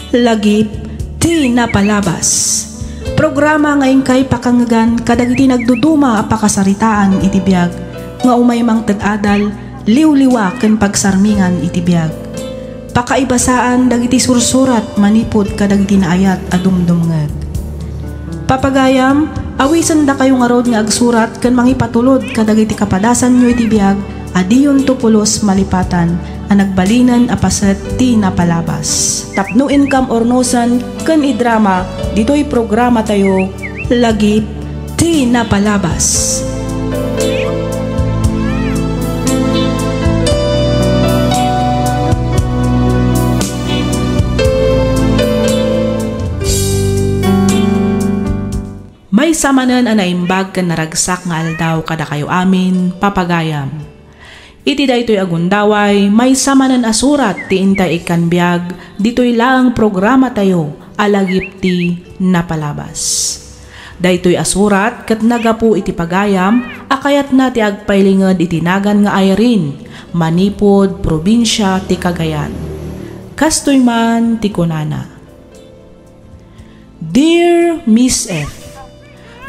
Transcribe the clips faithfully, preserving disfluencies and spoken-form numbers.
Lagip ti napalabas. Programa nga inkay pakangngegan kadagiti nagduduma a pakasaritaan iti biag nga umay mangted adal, liwliwa ken pagsarmingan iti biag. Pakaibasaan dagiti sursurat manipud kadagiti naayat a dumdumngeg. Papagayam, awisendakayo ngarud nga agsurat ken mangipatulod kadagiti kapadasanyo iti biag a diyonto pulos malipatan a nagbalinen a paset ti napalabas. Tapno inkam urnosen ken idrama ditoy programatayo, Lagip ti Napalabas. Maysa manen a naimbag ken naragsak nga aldaw kadakayo amin, papagayam. Iti daytoy a gundaway, maysa manen a surat ti intay ikkan biag ditoy laeng programatayo a Lagip ti Napalabas. Daytoy a surat ket nagapu iti pagayam a kayatna ti agpailinged iti nagan nga Irene, manipud probinsia ti Cagayan. Kastoy man ti kunana. Dear Miss F,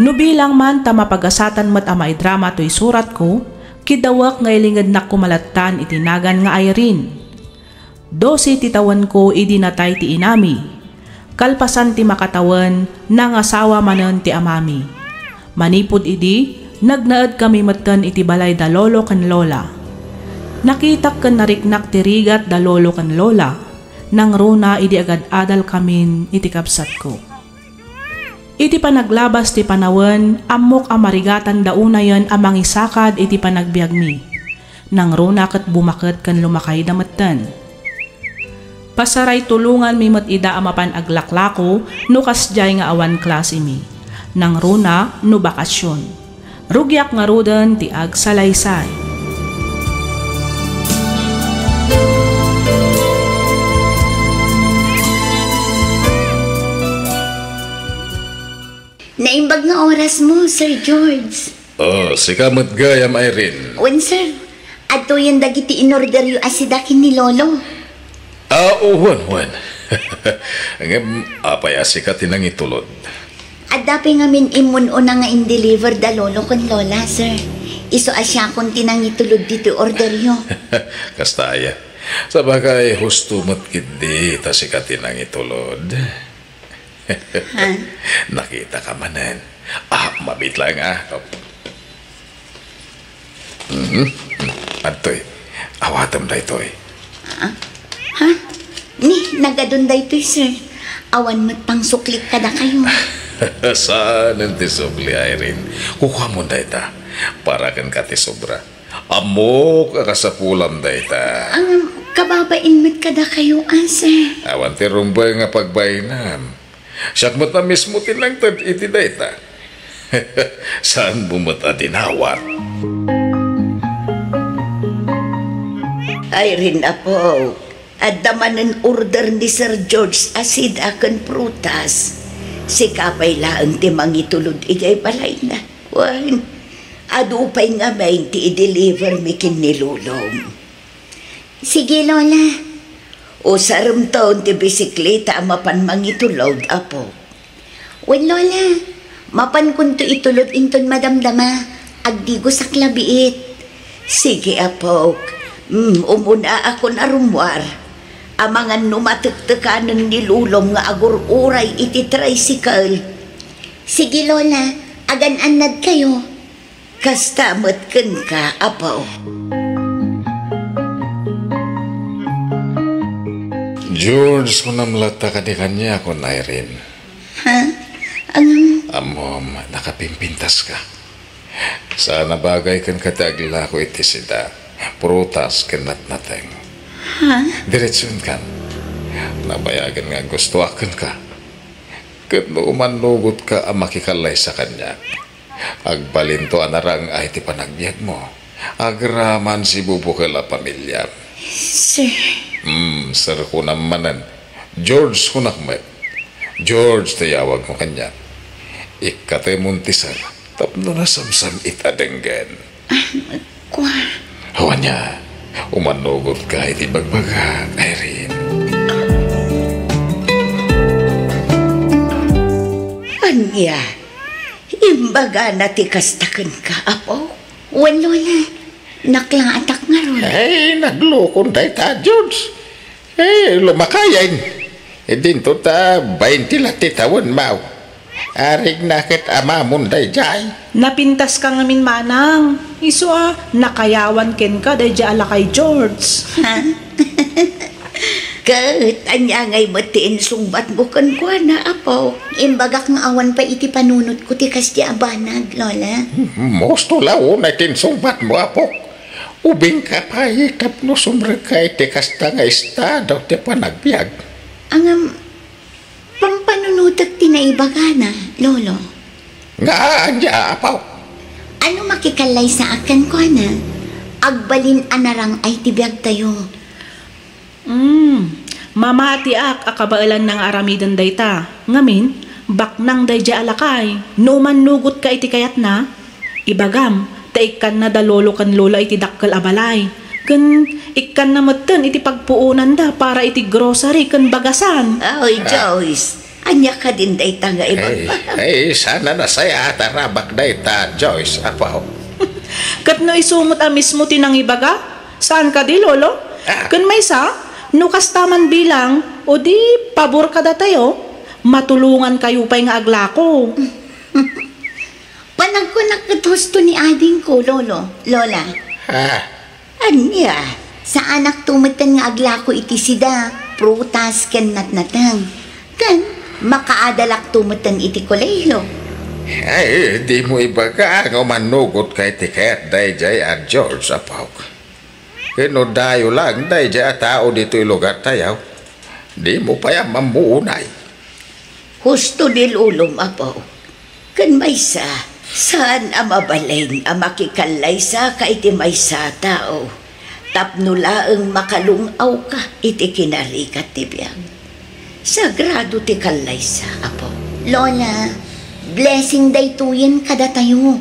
no bilang man ta mapagasatan met a maidrama toy suratko, kiddawek nga ilingednakko malattan iti nagan nga Irene. Dose ti tawenko idi natay ti inami. Kalpasan ti makatawen, nangasawa manen ti amami. Manipud idi, nagnaedkami metten iti balay da lolo ken lola. Nakitak ken nariknak ti rigat da lolo ken lola. Nangruna idi agad-adalkamin iti kabsatko. Iti panaglabas ti panawen, ammok a marigatanda unayen a mangisakad iti panagbiagmi. Nangruna ket bumaket ken lumakayda metten. Pasaray tulonganmi met ida a mapan aglaklako no kasdiay nga awan klasemi. Nangruna no bakasion. Rugiak ngaruden ti agsalaysay. Naimbag nga oras mo, Sir George. Oh, sika met gayam, Irene. Wen, sir. Adtoyen dagiti inorderyo a sida ken ni Lolo. Ah, oh, wen, wen. Ngem, apay a sika ti nangitulod? Adda pay ngamin immun-una nga in-deliver da Lolo ken Lola, sir. Isu a siakon ti nangitulod ditoy orderyo. Kasta aya. Sabagay, husto met ketdi ta sika ti nangitulod. Ha? Nakitaka manen. Ah, mabiit laeng, ah. Mhm. Adtoy. Awatem daytoy. Ah? Ha? Ni, nagadun daytoy, sir. Awan met pangsuklik kadakayo. Saanen ti sukli, Irene. Kukuamon dayta. Para kenka ti sobra. Ammok a kasapulam dayta. Ang kababain met kadakayo, a, sir. Awan ti rumbeng nga pagbainam. Siak met a mismo ti nangted iti dayta. Saanmo met a dinawat? Irene, apo, adda manen order ni Sir George a sida ken prutas. Sika pay laeng ti mangitulod idiay balayna. Wen, adu pay ngamin ti i-deliver mi ken ni Lolom. Sige, Lola. Usaremton ti bisikleta a mapan mangitulod, apo. Wen, Lola, mapankonto itulod inton madamdama, agdigosak la biit. Sige, apok. Mm, umunaakon a rummuar. Amangan no matektekanen ni Lolom nga agur-uray iti tricycle. Sige, Lola, agan-annadkayo. Kasta met kenka, apo. George, kunam latta kadi kaniak, Irene. Ha? Ang Ammom, nakapimpintaska. Saan a bagay kenka ti aglako iti sida, prutas ken natnateng. Ha? Diretsuenkan. Nabayagen nga aggustoak kenka. Ket no umannugotka a makikallaysa kaniak, agbalinto a narang-ay ti panagbiagmo. Agraman sibubukel a pamiliam. Sir. Hmm, sir kunam manen. George kunak met. George ti yawagmo kaniak. Ikkatemon ti sir tapno nasamsam-it a denggen. Ah, kua. Awan nia, umannugotka iti bagbaga, Irene. Ya, imbagana ti kasta kenka, Apo? Wen, Lola. Naklaatak ngarud. Ay, naglukon dayta, George. Eh, lumakayen. Idinto ta bainte la ti tawen, maw. Arigna ket amamon daydiay. Napintaska ngamin, manang. Isu a, nakayawan kenka daydiay a lakay, George. Ha? Ket ania ngay met ti insungbatmo kenkuana, Apo? Imbagak nga awan pay iti panunotko ti kasdi a banag, Lola. Husto la unay ti insungbatmo, Apo. Ubingka pay tapno sumrekka iti kasta nga estado ti panagbiag. Ngem, pampanunotek ti naibagana, Lolo. Nga ania, Apo? Ano makikallaysaak kenkuana? Agbalin a narang-ay ti biagtayo. Mm, mamatiak a kabaelanna nga aramiden dayta. Ngamin, baknang daydiay a lakay. No umannugotka iti kayatna, ibagam ta ikkanna da Lolo ken Lola iti dakkel a balay. Ken ikkanna metten iti pagpuonanda para iti grocery ken bagasan. Ay, Joyce, ania kadin dayta nga ibagbaga? Ay, ay, saan a nasayaat a rabak dayta, Joyce, Apo. Ket no isu met a mismo ti nangibaga, saan kadi, Lolo? Ah. Ken maysa, no kasta man bilang, o di pabor kadatayo, matulongankayo pay nga aglako. Panagkunak ket husto ni adingko, Lolo, Lola. Ah. Ania, saanakto metten nga aglako iti sida, prutas ken natnateng. Ken makaadalakto metten iti kolehio. Ay, dimo ibaga nga umannugotka iti kayat daydiay a George, Apok. Ken no dayo lang daydiay a tao ditoy lugartayo, dimo pay ammo unay. Husto ti lolom, Apo. Ken maysa, saan a mabalin a makikallaysaka iti maysa a tao tapno laeng makalung-awka iti kinarigat ti biag. Sagrado ti kallaysa, Apo. Lola, blessing daytoyen kadatayo.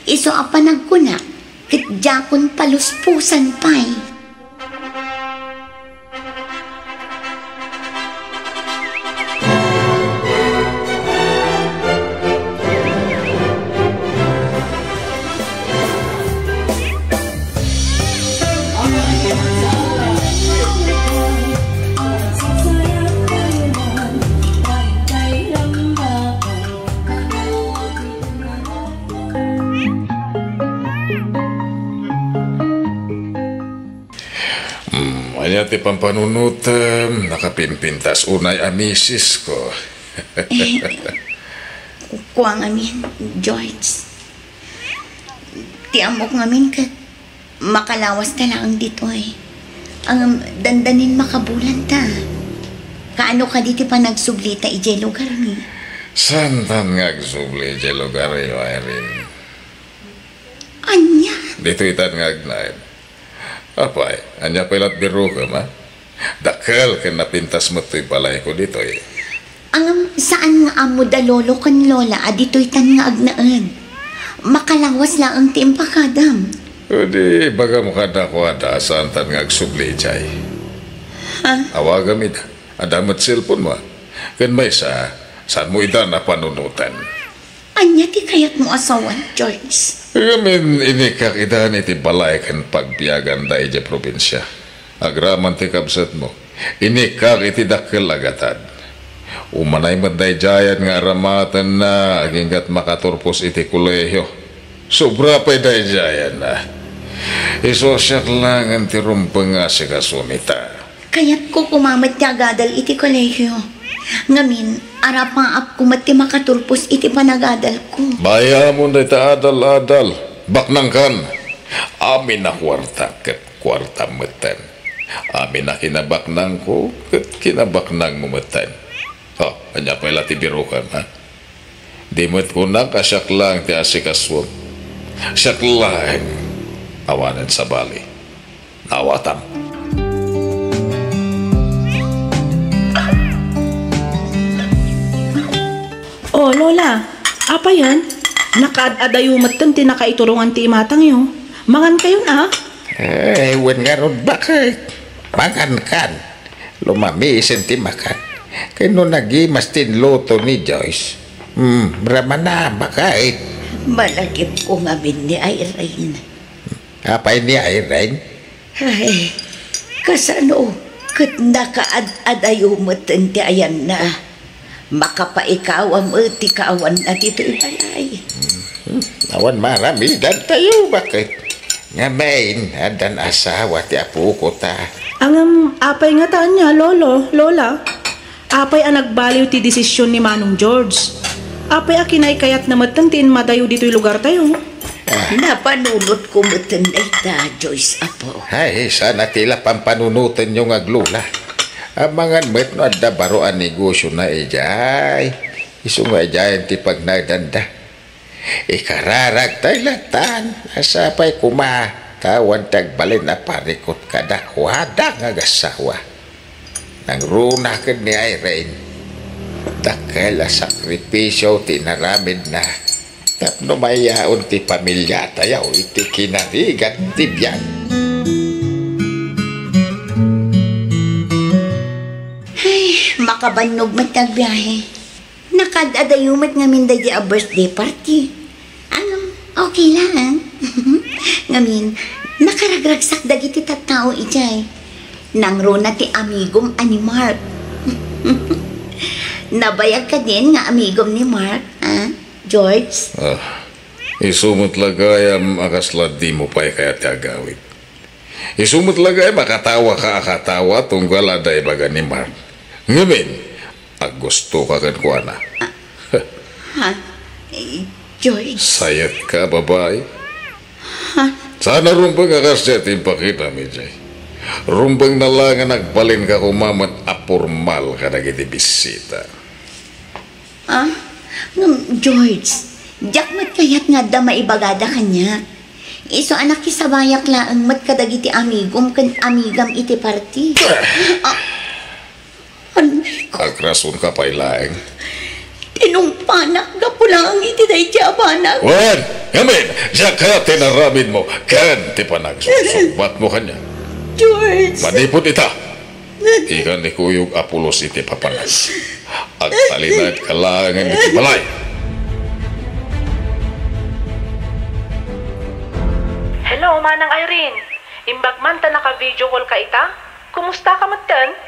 Isu a panagkunak, ket diakon palusposan pay. Hmm, ania ti pampanunotem? Nakapimpintas unay a misisko. Eh, kua ngamin, George. Ti ammok ngamin ket makalawasta laeng ditoy. Ngem dandanin makabulanta. Kaano kadi ti panagsublita idiay lugarmi? Saantan nga agsubli idiay lugaryo, Irene. Ania? Ditoytan nga agnaed. Apay, ania pay lat birokem, a? Dakkel ken napintas met toy balayko ditoy. Ngem saan nga ammo da lolo ken lola a ditoytan nga agnaed. Makalawas laeng ti impakadam. O di, ibagam kadakuada a saantan nga agsubli idiay. Ha? Awagam ida. Adda met cellphone-mo, a? Ken maysa, saanmo ida a panunoten? Ania ti kayatmo a sawen, George? Ngamin, inikak idan iti balay ken pagbiaganda idiay probinsia. Agraman ti kabsatmo, inikak iti dakkel a gatad. Umanay met daydiayen nga aramatenna aginggat makaturpos iti kolehio. Sobra pay daydiayen, a. Isu a siak laengen ti rumbeng nga asikasuem ita. Kayatko koma met ti agadal iti kolehio. Ngamin, arapaapko met ti makaturpos iti panagadalko. Bayaamon dayta adal-adal. Baknangkan. Amin a kuarta ket kuartam metten. Amin a kinabaknangko ket kinabaknangmo metten. O, ania pay la ti birokem, a? Di met kunak a siak laeng ti asikasuem. Siak laeng. Awanen sabali. Naawatam. O, Lola, apayen? Nakaad-adayo metten ti nakaiturongan ti imatangyo. Mangankayon, a? Eh, wen ngarud, baket? Mangankan. Lumamisen ti makan. Ken no nagimas ti inluto ni Joyce, Hmm, ramana, baket? Malagipko ngamin ni Irene. Apay ni Irene? Ay, kasano ket nakaad-adayo met ti ayanna? Makapaikawam ti kaawanna ditoy balay. Hmm, awan maaramidantayo, baket? Ngamin, addan asawa ti apoko ta. Ngem, apay ngata ania, Lolo, Lola? Apay a nagbaliw ti desisyon ni Manong George? Apay a kinaykayatna metten ti immadayo ditoy lugartayo? Ah. Napanunotko metten dayta, Joyce, Apo. Ay, saan a ti la pampanunotenyo nga aglola. Amangan met no adda baro a negosiona idiay. Isu nga idiayen ti pagnaedanda. Ikararagtay latan, sapay koma ta awan ti agbalin a parikut kadakuada nga agasawa. Nangruna ken ni Irene, dakkel a sakripisio ti inaramidna tapno mayaon ti pamiliatayo iti kinarigat ti biag. Ay, makabannog met ti agbiahe. Nakaad-adayo met ngamin daydi a birthday party. Ano, okay lang. Ngamin, nakaragragsak dagiti tattao idiay. Nangruna ti amigom a ni Mark. Nabayag kadin nga amigom ni Mark, ah, George? Ah, isu met la gayam a kasla dimo pay kayat ti agawid. Isu met la gayam a katawaka a katawa tunggal adda ibaga ni Mark. Ngamin, aggustoka kenkuana. Ha? Eh, George? Sayetka, babai. Ha? Saan a rumbeng a kasdiay ti impakitam idiay. Rumbengna la nga nagbalinka koma met a pormal kadagiti bisita. Ah, ngem, George, diak met kayat nga adda maibagada kaniak. Isu a nakisabayak laeng met kadagiti amigom ken amigam iti party. Ah, anay ko. Agrasonka pay laeng. Tinungpanak gapu laeng iti daydi a banag. Wen, ngamin, diak kayat ti inaramidmo ken ti panagsursugbatmo kaniak. George. Manipud ita, Ikan ni Kuyog a pulos iti papanak. Agtalinaedka laengen iti balay. Hello, Manang Irene. Imbag man ta naka-video call ka ita? Kumusta ka metten?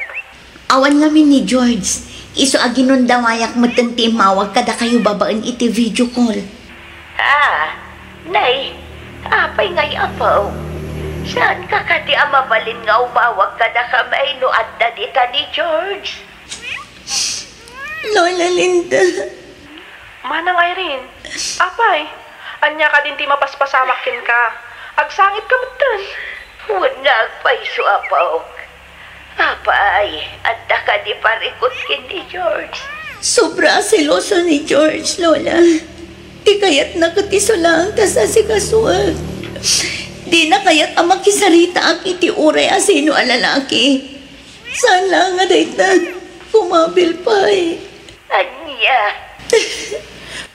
Awan ngamin ni George. Isu a ginundawayak metten ti immawag kadakayo babaen iti video call. Ah, nay, apay ngay, Apo? Saanka kadi a mabalin nga umawag kadakami no adda dita ni George? Lola Linda. Manang Irene, apay, ania kadin ti mapaspasamak kenka? Agsangitka metten. Wen nga agpayso, Apo. Apay, adda kadi parikut ken ni George? Sobra a seloso ni George, Lola. Ti kayatna ket isu laeng ti asikasuak. Dina kayat a makisaritaak iti uray a sino a lalaki. Saan laeng a dayta, kumabil pay. Ania?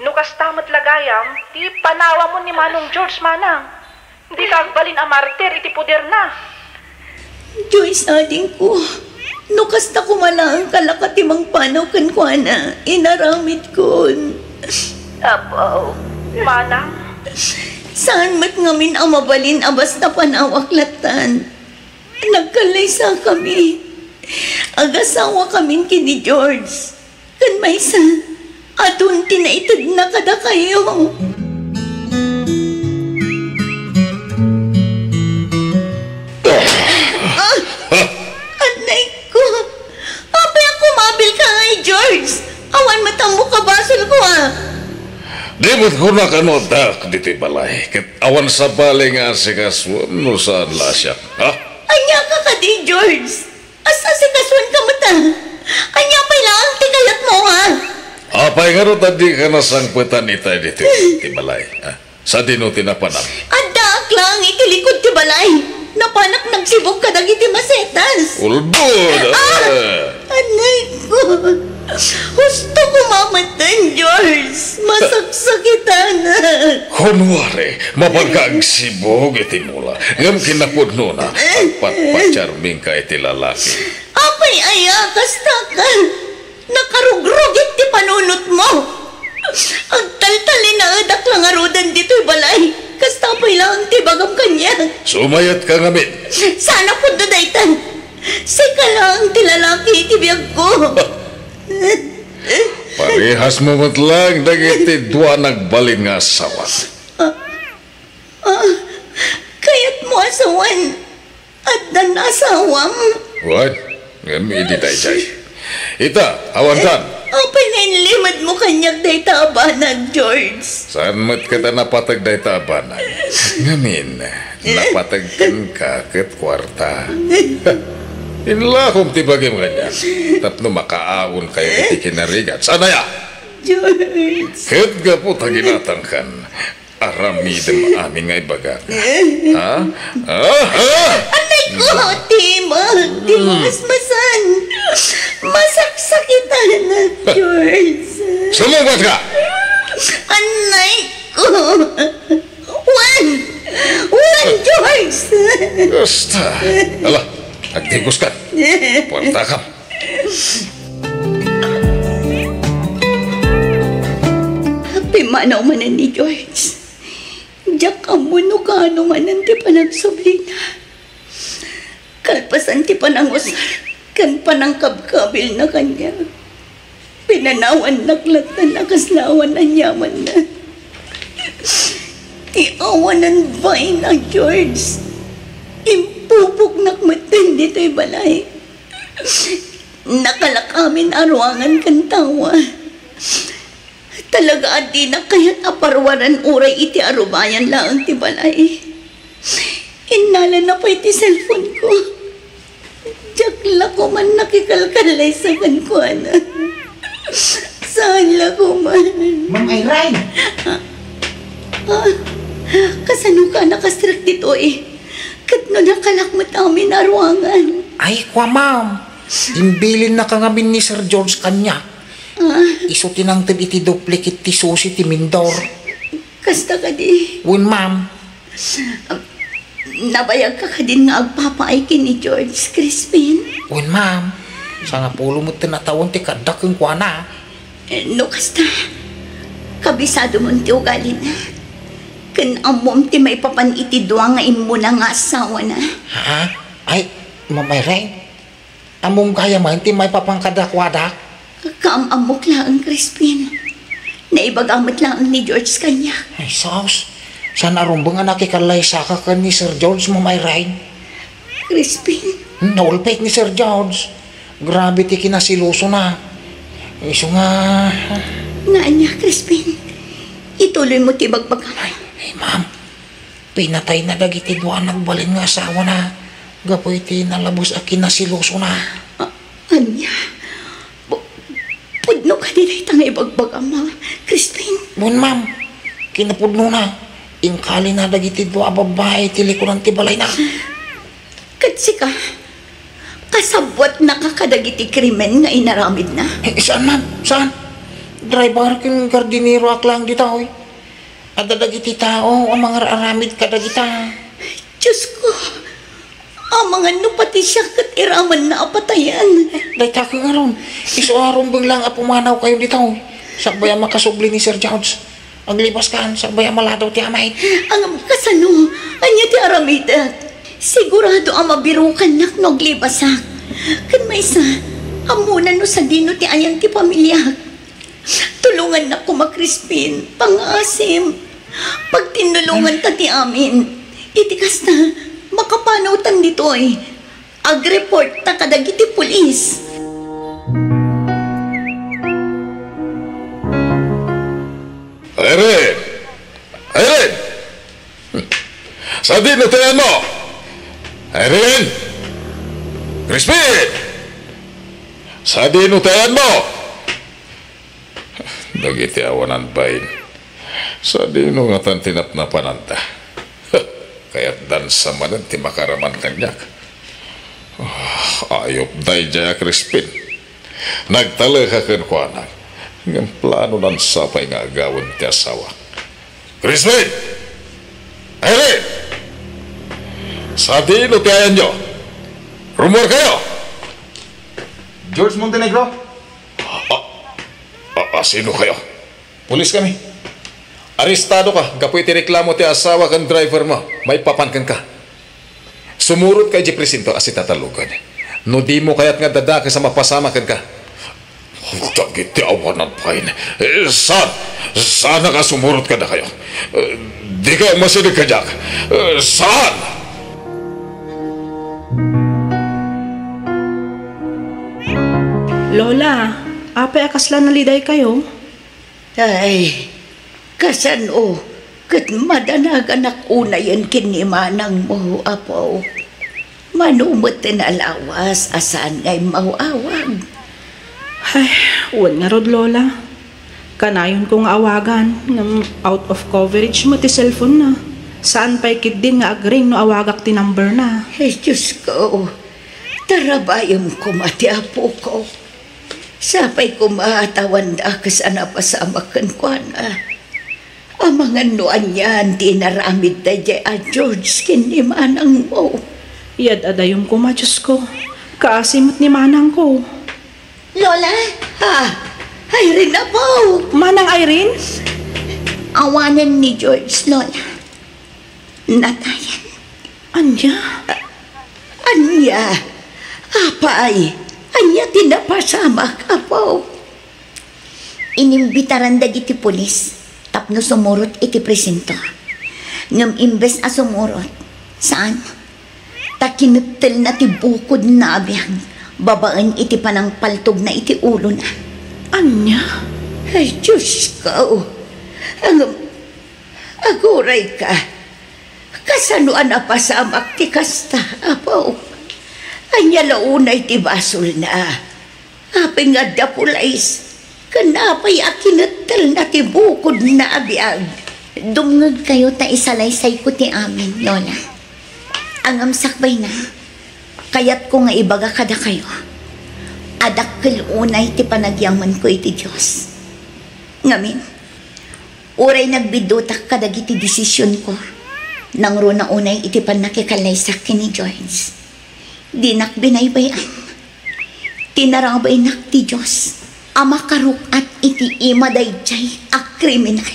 No kasta met la gayam, ti panawamon ni Manong George, Manang. Dika agbalin a martir iti poderna. Joyce, adingko, no kasta koma laeng kalaka ti mangpanaw kenkuana, inaramidkon. Apo. Manang? Saan met ngamin a mabalin a basta panawak lattan. Nagkallaysakami. Agasawakamin ken ni George. Ken maysa, adun ti naitedna kadakayo. Ah, anay ko. Apay a kumabil ka ngay, George? Awan met ammok a basolko, a. Di met kunaka no addaak ditoy balay, ket awan sabali nga asikasuem no saan la a siak, ha? Ania ka kadi, George? As-asikasuenka met, a. Ania pay laeng ti kayatmo, a? Apay ngarud a dika nasangpetan itay ditoy ti balay, a? Sadino ti napanam? Addaak laeng iti likud ti balay. Napanak nagsibog kadagiti masetas. Ulbod! Ah! Ah! Anay ko. Husto ko mamatay, George. Masaksakitanak. Kunwari, mapanka agsibog iti mula, ngem kinapudnona, agpatpatiarmingka iti lalaki. Apay aya, kasta ka? Nakarugrugit ti panunotmo. kaniak. Sumayatka ngamin. Saan a pudno dayta. Sika laeng ti lalaki iti biagko. Parehasmo met laeng dagiti dua nagbalin nga asawa. Ah, ah, kayatmo a sawen addan asawam? Wen, ngem idi daydiay. Ita, awankan. Apay nga inlimedmo kaniak dayta a banag, George? Saan met ket a napateg dayta a banag? Ngamin, napateg kenka ket kuarta. Inlakom ti bagim kaniak tapno makaawnkayo iti kinarigat. Saan aya? George. Ket gapu ta ginatangkan, aramidem amin nga ibagak. Ha? Ha? Ha? Anay ko, Tim, ah, Tim, masmasan. Masaksakitan, George. Sumubatka! Anay ko. Wen! Wen, George! Basta. Ala, agtigoska. Puertakam. Pimmanaw manen ni George. Diak ammo no kaano manen ti panagsublina. Kalpasan ti panangusar ken panangkabkabilna kaniak, pinanawannak latta a kasla awan aniamanna. Ti awanan bain a George, impupoknak metten ditoy balay. Nakalak amin a ruangan ken tawa. Talaga a dinak kayat a paruaren uray iti arubayan laeng ti balay. Innalana pay ti cellphone ko. Diak la koman nakikalkallaysa kenkuana. Saan la koman. Ma'am Irene! Ah, kasano ka nakastrek ditoy? Ket no nakalak met amin a ruangan? Ay, kua, ma'am. Imbilinna ka ngamin ni Sir George kaniak. Ah. Isu ti nangted iti duplicate ti susi ti mindor. Kasta kadi? Wen, ma'am. Nabayag ka kadin nga agpapaay ken ni George, Crispin? Wen, ma'am. Sangapulo met ti tawen ti kaaddak kenkuana. Eh, no kasta, kabisadom ti ugalina. Ken ammom ti maipapan iti dua nga immuna nga asawana. Ha? Ay, Ma'am Irene? Ammom gayam ti maipapan kadakuada? Kaam-ammok laeng, Crispin. Naibaga met laeng ni George kaniak. Ay, sus. Saan a rumbeng a nakikallaysaka ken ni Sir George, Ma'am Irene? Crispin. Naulpit ni Sir George. Grabe ti kinasilosona. Isu nga. Nga ania, Crispin? Ituloy mo ti bagbagam. Ay, ma'am. Pinatayna dagiti dua a nagbalin nga asawana gapu iti nalabes a kinasilosona. A-, ania? Pu-, pudno kadi dayta nga ibagbagam, Crispin? Wen, ma'am. Kinapudnona, inkalina dagiti dua a babbai iti likuran ti balayna. Ket sika, kasabwatnaka kadagiti krimen nga inaramidna? Eh, saan, ma'am? Saan? Driver ken gardineroak laeng ditoy. Adda dagiti tao a mangar-aramid kadagita. Diosko, amangan no pati siak ket iramanna a patayen. Dayta ket ngarud, isu a rumbeng laeng a pumanawkayo ditoy. Sakbay a makasubli ni Sir George. Aglibaskan, sakbay a maladaw ti amin. Ngem kasano? Ania ti aramidek? Sigurado a mabirukannak no aglibasak. Ken maysa, ammona no sadino ti ayan ti pamiliak. Tulongannak koma, Crispin. Pangngaasim. Pagtinnulonganta ti amin. Iti kasta, makapanawtan ditoy. Agreportta kadagiti pulis. Irene! Irene! Sadino ti ayanmo? Irene! Crispin! Sadino ti ayanmo? Dagiti awanan bain. Sadino ngatan ti napnapananda? Kayatdan sa manen ti makaraman kaniak. Ah, ayup daydiay a Crispin. Nagtalek kenkuana, ngem planonan sa pay nga agawen ti asawa. Crispin! Irene! Sadino ti ayanyo? Rummuarkayo! George Montenegro? A, a, a, sino kayo? Pulis kami. Arestadoka gapu iti reklamo ti asawa ken driver mo maipapan kenka. Sumurotka idiay presinto a sitatalluked. No dimo kayat nga addadakes a mapasamak kenka. Dagiti awanan pay. Eh, saan? Saanak a sumurot kadakayo? Eh, dikayo masideg kadiak. Eh, saan? Lola, apay a kasla nalidaykayo? Ay, kasano ket madanaganak unayen ken ni manangmo, Apo? Mano met ti nalawas a saan nga immaw-awag? Ay, wen ngarud, Lola. Kanayonko nga awagan, ngem out of coverage met ti cellphone-na. Saan pay ketdin nga agring no awagak ti number-na. Ay, Diosko, tarabayem koma ti apoko. Sapay koma ta awan dakes a napasamak kenkuana. Amangan no anian ti inaramid daydiay a George ken ni manangmo. Yad-adayom koma, Diosko. Kaasi met ni manangko. Lola? Ha? Irene, Apo! Manang Irene? Awanen ni George, Lola. Natayan. Ania? Ania? Apay, ania ti napasamak, Apo? Inimbitaran dagiti pulis tapno sumurot iti presinto. Ngem imbes a sumurot, saan? Ta kinettelna ti bukodna a biag babaen iti panangpaltogna iti ulona. Ania? Ay, Diosko! Ngem, agurayka, kasano a napasamak ti kasta, Apo? Ania la unay ti basolna? Apay nga adda pulis? Ken apay a kinettelna ti bukodna a biag? Dumngegkayo ta isalaysayko ti amin, Lola. Ngem sakbayna, kayatko nga ibaga kadakayo a dakkel unay ti panagyamankon iti Dios. Ngamin, uray nagbiddutak kadagiti desisionko, nangruna unay iti pannakikallaysakko ken ni George. Dinak binaybay-an. Tinarabaynak ti Dios a makaruk-at iti ima daydiay a kriminal.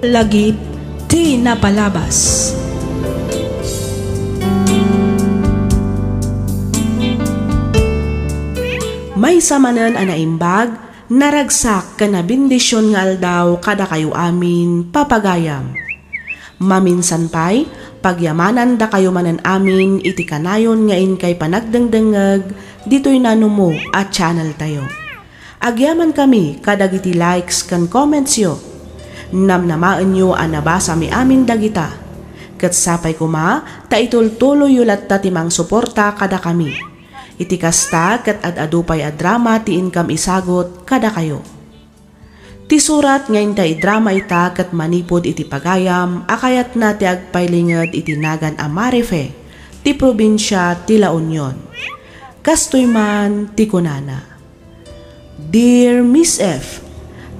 Lagip ti napalabas. Maysa manen a naimbag, naragsak ken nabendision nga aldaw kadakayo amin, papagayam. Maminsan pay, pagyamanandakayo manen amin iti kanayon nga inkay panagdengdengngeg ditoy nanumo a channeltayo. Agyamankami kadagiti likes ken commentsyo. Namnamaenyo a nabasami amin dagita. Ket sapay koma ta itultuloyyo latta ti mangsuporta kadakami. Iti kasta, ket ad-adu pay a drama ti inkam isagut kadakayo. Ti surat nga inta idrama ita ket manipud iti pagayam a kayatna ti agpailinged iti nagan a Marife, ti probinsia ti La Union. Kastoy man ti kunana, "Dear Miss F,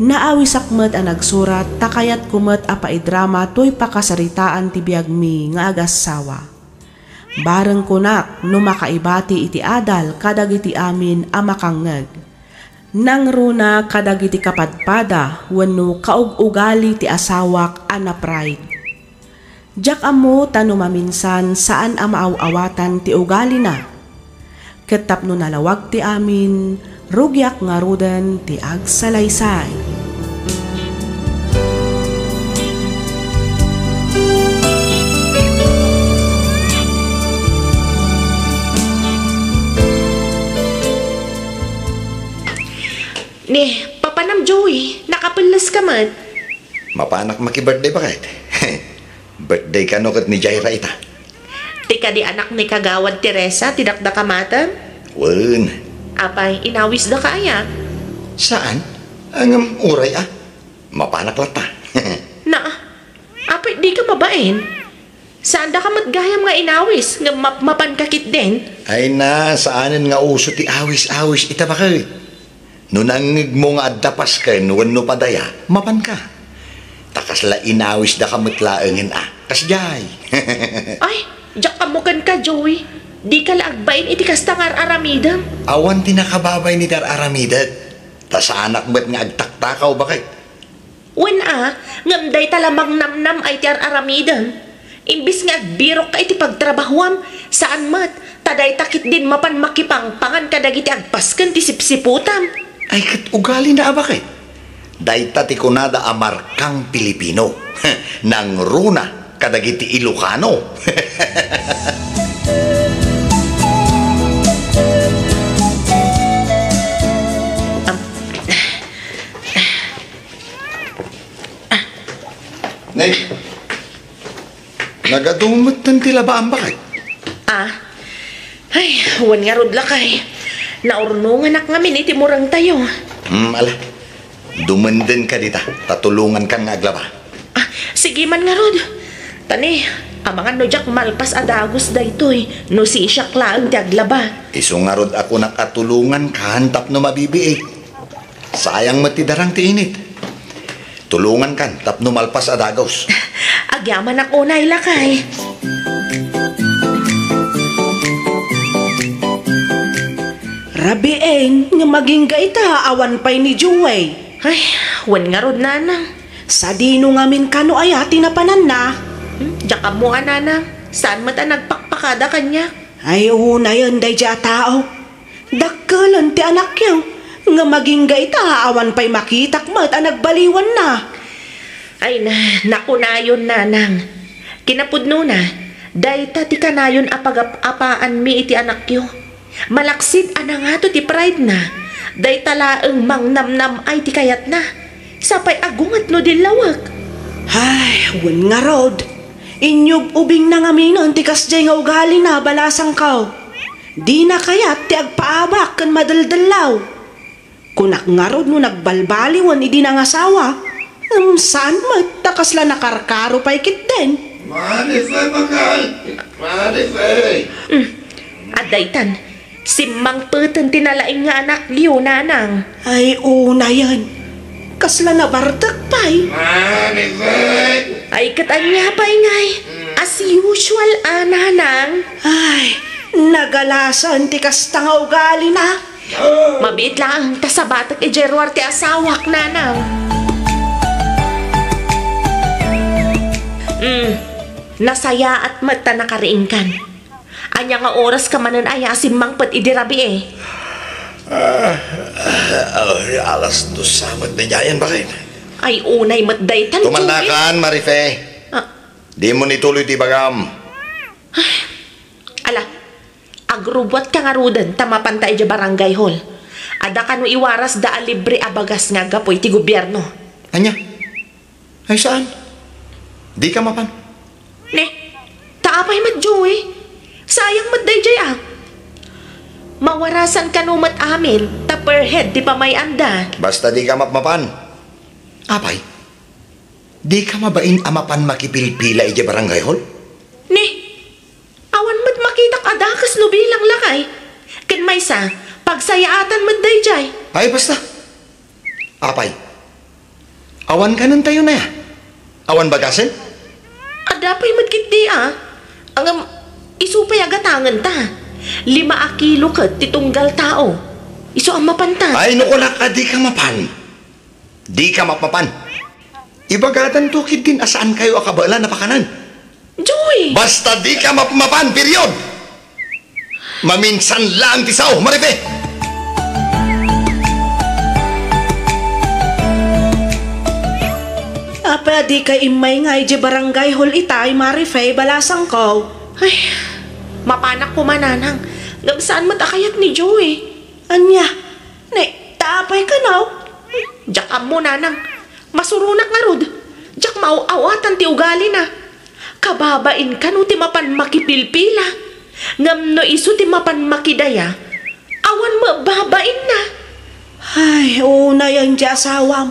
naawisak met a nagsurat ta kayatko met a paidrama toy pakasaritaan ti biagmi nga agassawa. Bareng kunak no makaibati iti adal kadagiti amin a makangngeg. Nangruna kadagiti kapadpada wenno kaug-ugali ti asawak a na-pride. Diak ammo ta no maminsan saan a maaw-awatan ti ugalina. Ket tapno nalawag ti amin, rugiak ngaruden ti agsalaysay." Ni, papanam, Joey, nakapelles ka met. Mapanak maki-birthday, baket. Birthday kano ket ni Jaira ita? Ti kadi anak ni Kagawad Teresa ti dakdakamatem? Wen. Apay, inawisdaka aya? Saan? Ngem uray a. Mapanak latta. Na, apay dika mabain? Saandaka met gayam nga inawis ngem mapmapanka ketdin? Ay na, saanen nga uso ti awis-awis ita, baket. No nangngegmo nga adda pasken wenno padaya, mapanka. Ta kasla inawisdaka met laengen a, kasdiay. Ay, diak ammo kenka, Joey. Dika la agbain iti kasta nga ar-aramidem. Awan ti nakababain iti ar-aramidek. Ta saanak met nga agtaktakaw, baket. Wen a, ngem dayta la mangnamnam ay ti ar-aramidem. Imbes nga agbirokka iti pagtrabahuam, saan met, ta dayta ketdin mapan makipangpangan kadagiti agpasken ti sipsiputam. Ay, ket ugalina a baket. Dayta ti kunada a markang Pilipino. Nangruna kadagiti Ilocano. Nay, nagadu metten ti labaam, baket? Ah, ay, wen ngarud lakay. Naurnonganak ngamin iti murengtayo. Hmm, ala. Dumenden ka dita, ta tulongankan nga aglaba. Ah, sige man ngarud. Tani, amangan no diak malpas a dagus daytoy, no sisiak laeng ti aglaba. Isu ngarud a kunak a tulongankan tapno mabibiit. Sayang met ti darang ti init. Tulongankan tapno malpas a dagus. Agyamanak unay, lakay. Rabiin nga magingga ita awan pay ni Joey. Ay, wen ngarud, nanang. Sadino ngamin kano aya ti napananna? Hmm, diak ammo a, nanang. Saan met a nagpakpakada kaniak? Ay, unayen daydiay a tao. Dakkelen ti anakyo, nga magingga ita awan pay makitak met a nagbaliwanna. Ay na, nakunayon, nanang. Kinapudnona, dayta ti kanayon a pagap-apaanmi iti anakyo. Malaksid a nangato ti pride-na, dayta laeng mangnamnam-ay ti kayatna. Sapay agunget no dillawek. Ay, wen ngarud. Inyub-ubingna ngaminen ti kasdiay nga ugalina, balasangko. Dina kayat ti agpaabak ken madeldellaw. Kunak ngarud no nagbalbaliwen idi nangasawa, ngem saan met ta kasla nakarkaro pay ketdin. Marife, bakal! Marife! Mm. Adda itan, simmangpeten ti nalaing nga anakyo, nanang. Ay, unayen. Kasla nabartek pay. Marife! Ay, ket ania pay ngay? As usual, a, nanang. Ay, nagalasan ti kasta nga ugalina. Mabiit laeng ta sabatek idiay ruar ti asawak, nanang. Mm, nasayaat met ta nakariingkan. Ania nga oras ka manen aya a simmangpet idi rabii? Ah, ah, alas dos sa met daydiayen, baket. Ay, unay met daytan, Joey. Tumannakan, Marife. Ah. Dimo ituloy ti ibagam. Ala, agrubbuatka ngaruden ta mapanta idiay barangay hall. Adda kano iwarasda a libre a bagas nga aggapu iti gobierno. Ania? Ay, saan? Dika mapan? Ne, ta apay met, Joey? Sayang met daydiay a. Mawarasan kano met amin ta per head ti pamay-anda. Basta dika mapmapan. Apay? Dika mabain a mapan makipilpila idiay barangay hall? Ne, awan met makitak a dakes no bilang, lakay. Ken maysa, pagsayaatan met daydiay. Ay, basta. Apay, awan kanentayon aya? Awan bagasen? Adda pay met ketdi a. Ngem, isu pay a gatangenta. Lima a kilo ket ti tunggal tao. Isu a mapanta. Ay, no kunak a dika mapan. Dika mapmapan. Ibagadanto ketdin a saankayo a kabaelan a pakanen. Joey! Basta dika mapmapan, period! Maminsan laeng ti sao, Marife! Apay a dika immay nga idiay barangay hall itay, Marife, balasangko? Ay, mapanak koma, nanang. Ngem saan met a kayat ni Joey. Ania? Ne, ta apay kano? Diak ammo, nanang. Masuronak ngarud. Diak maaw-awatan ti ugalina. Kababain kano ti mapan makipilpila. Ngem no isu ti mapan makidaya, awan met babainna. Ay, unayen ti asawam.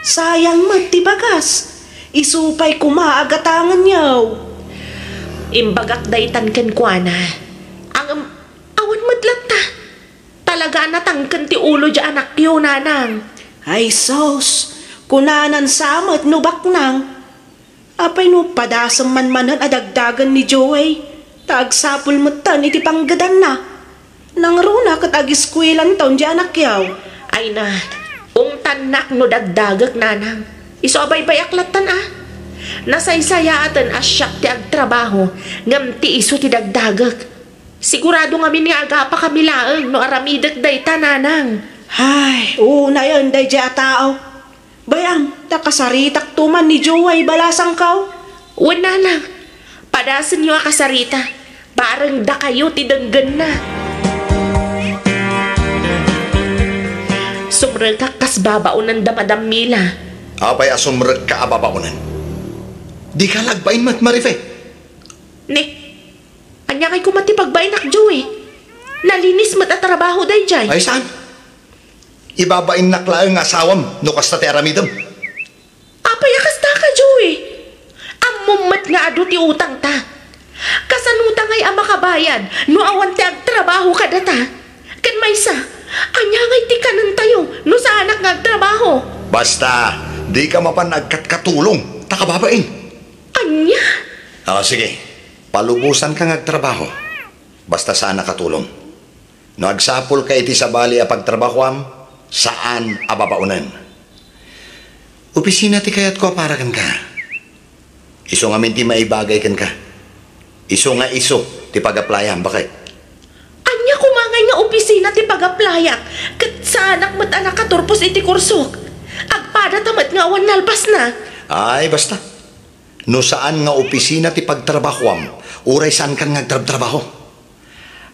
Sayang met ti bagas. Isu pay koma a gatangenyo. Imbagak daytan kenkuana. Ngem, awan met latta. Talaga a natangken ti ulo diay anakyo, nanang. Ay sus, kunanan sa met no baknang. Apay no padasem man manen a dagdagen ni Joey? Ta agsapul metten iti panggedanna. Nangruna ket agiskuelanton diay anakyaw. Ay na, ungtannak no dagdagek, nanang. Isu a baybay-ak lattan a. Nasaysayaaten a siak ti agtrabaho, ngem ti isu ti dagdagek. Sigurado ngamin nga agapakami laeng no aramidek dayta, nanang. Ay, unayen daydiay a tao. Bay-am, ta kasaritakto man ni Joey balasangko. Wen, nanang, padasenyo a kasarita. Bareng dakayo ti denggenna. Sumrekak kas babaonenda, Madam Mila. Apay a sumrekka a babaonen? Dika la agbain met, Marife. Ne, ania ngay koma ti pagbainak, Joey? Nalinis met a trabaho daydiay. Ay, saan? Ibabainnak laeng nga asawam no kasta ti aramidem. Apay a kastaka, Joey? Ammom met nga adu ti utangta. Kasanota ngay a makabayad no awan ti agtrabaho kadata? Ken maysa, ania ngay ti kanentayo no saanak nga agtrabaho? Basta, dika mapan agkatkatulong, ta kababain. Ania? O, sige. Palubosanka nga agtrabaho. Basta saan a katulong. No agsapulka iti sabali a pagtrabahoam, saan a babaonen. Opisina ti kayatko a para kenka. Isu ngamin ti maibagay kenka. Isu nga isu ti pag-applyam, baket. Ania koma ngay nga opisina ti pag-applyak, ket saanak met a nakaturpos iti kursok? Agpadata met nga awan nalbasna. Ay, basta. No saan nga opisina ti pagtrabahoam, uray saankan nga agtrabtrabaho.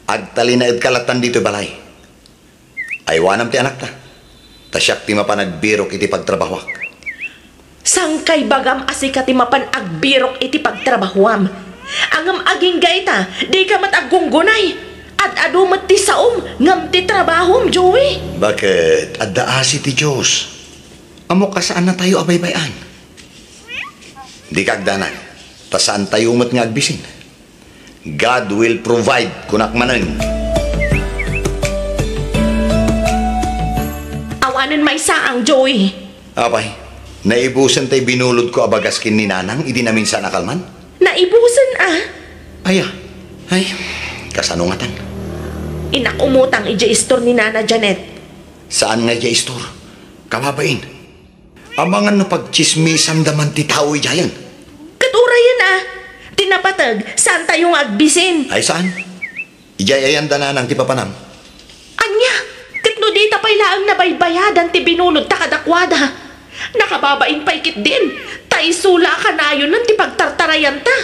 Agtalinaedka lattan ditoy balay. Aywanam ti anakta, ta siak ti mapan agbirok iti pagtrabahoak. Saan kay bagam a sika ti mapan agbirok iti pagtrabahoam? Ngem agingga ita, dika met aggunggunay. Ad-adu met ti saom ngem ti trabahom, Joey. Baket, adda asi ti Dios. Ammok a saannatayo a baybay-an. Dika agdanag, ta saantayo met nga agbisin. God will provide, kunak manen. Awanen maysaang, Joey. Apay, naibusen tay binulodko a bagas ken ni Nanang idi naminsan a kalman? Naibusen a? Aya. Ay, kasano ngatan? Innak umutang idiay istor ni Nana Janet. Saan nga idiay istor? Kababain. Amangan no pagtsismisanda man ti tao idiayen. Ket urayen a, ti napateg, saantayo nga agbisin. Ay, saan? Idiay ayanda, Nanang, ti papanam. Ania? Ket no dita pay laeng nabaybayadan ti binulodta kadakuada, nakababain pay ketdin, ta isu la a kanayonen ti pagtartarayanta.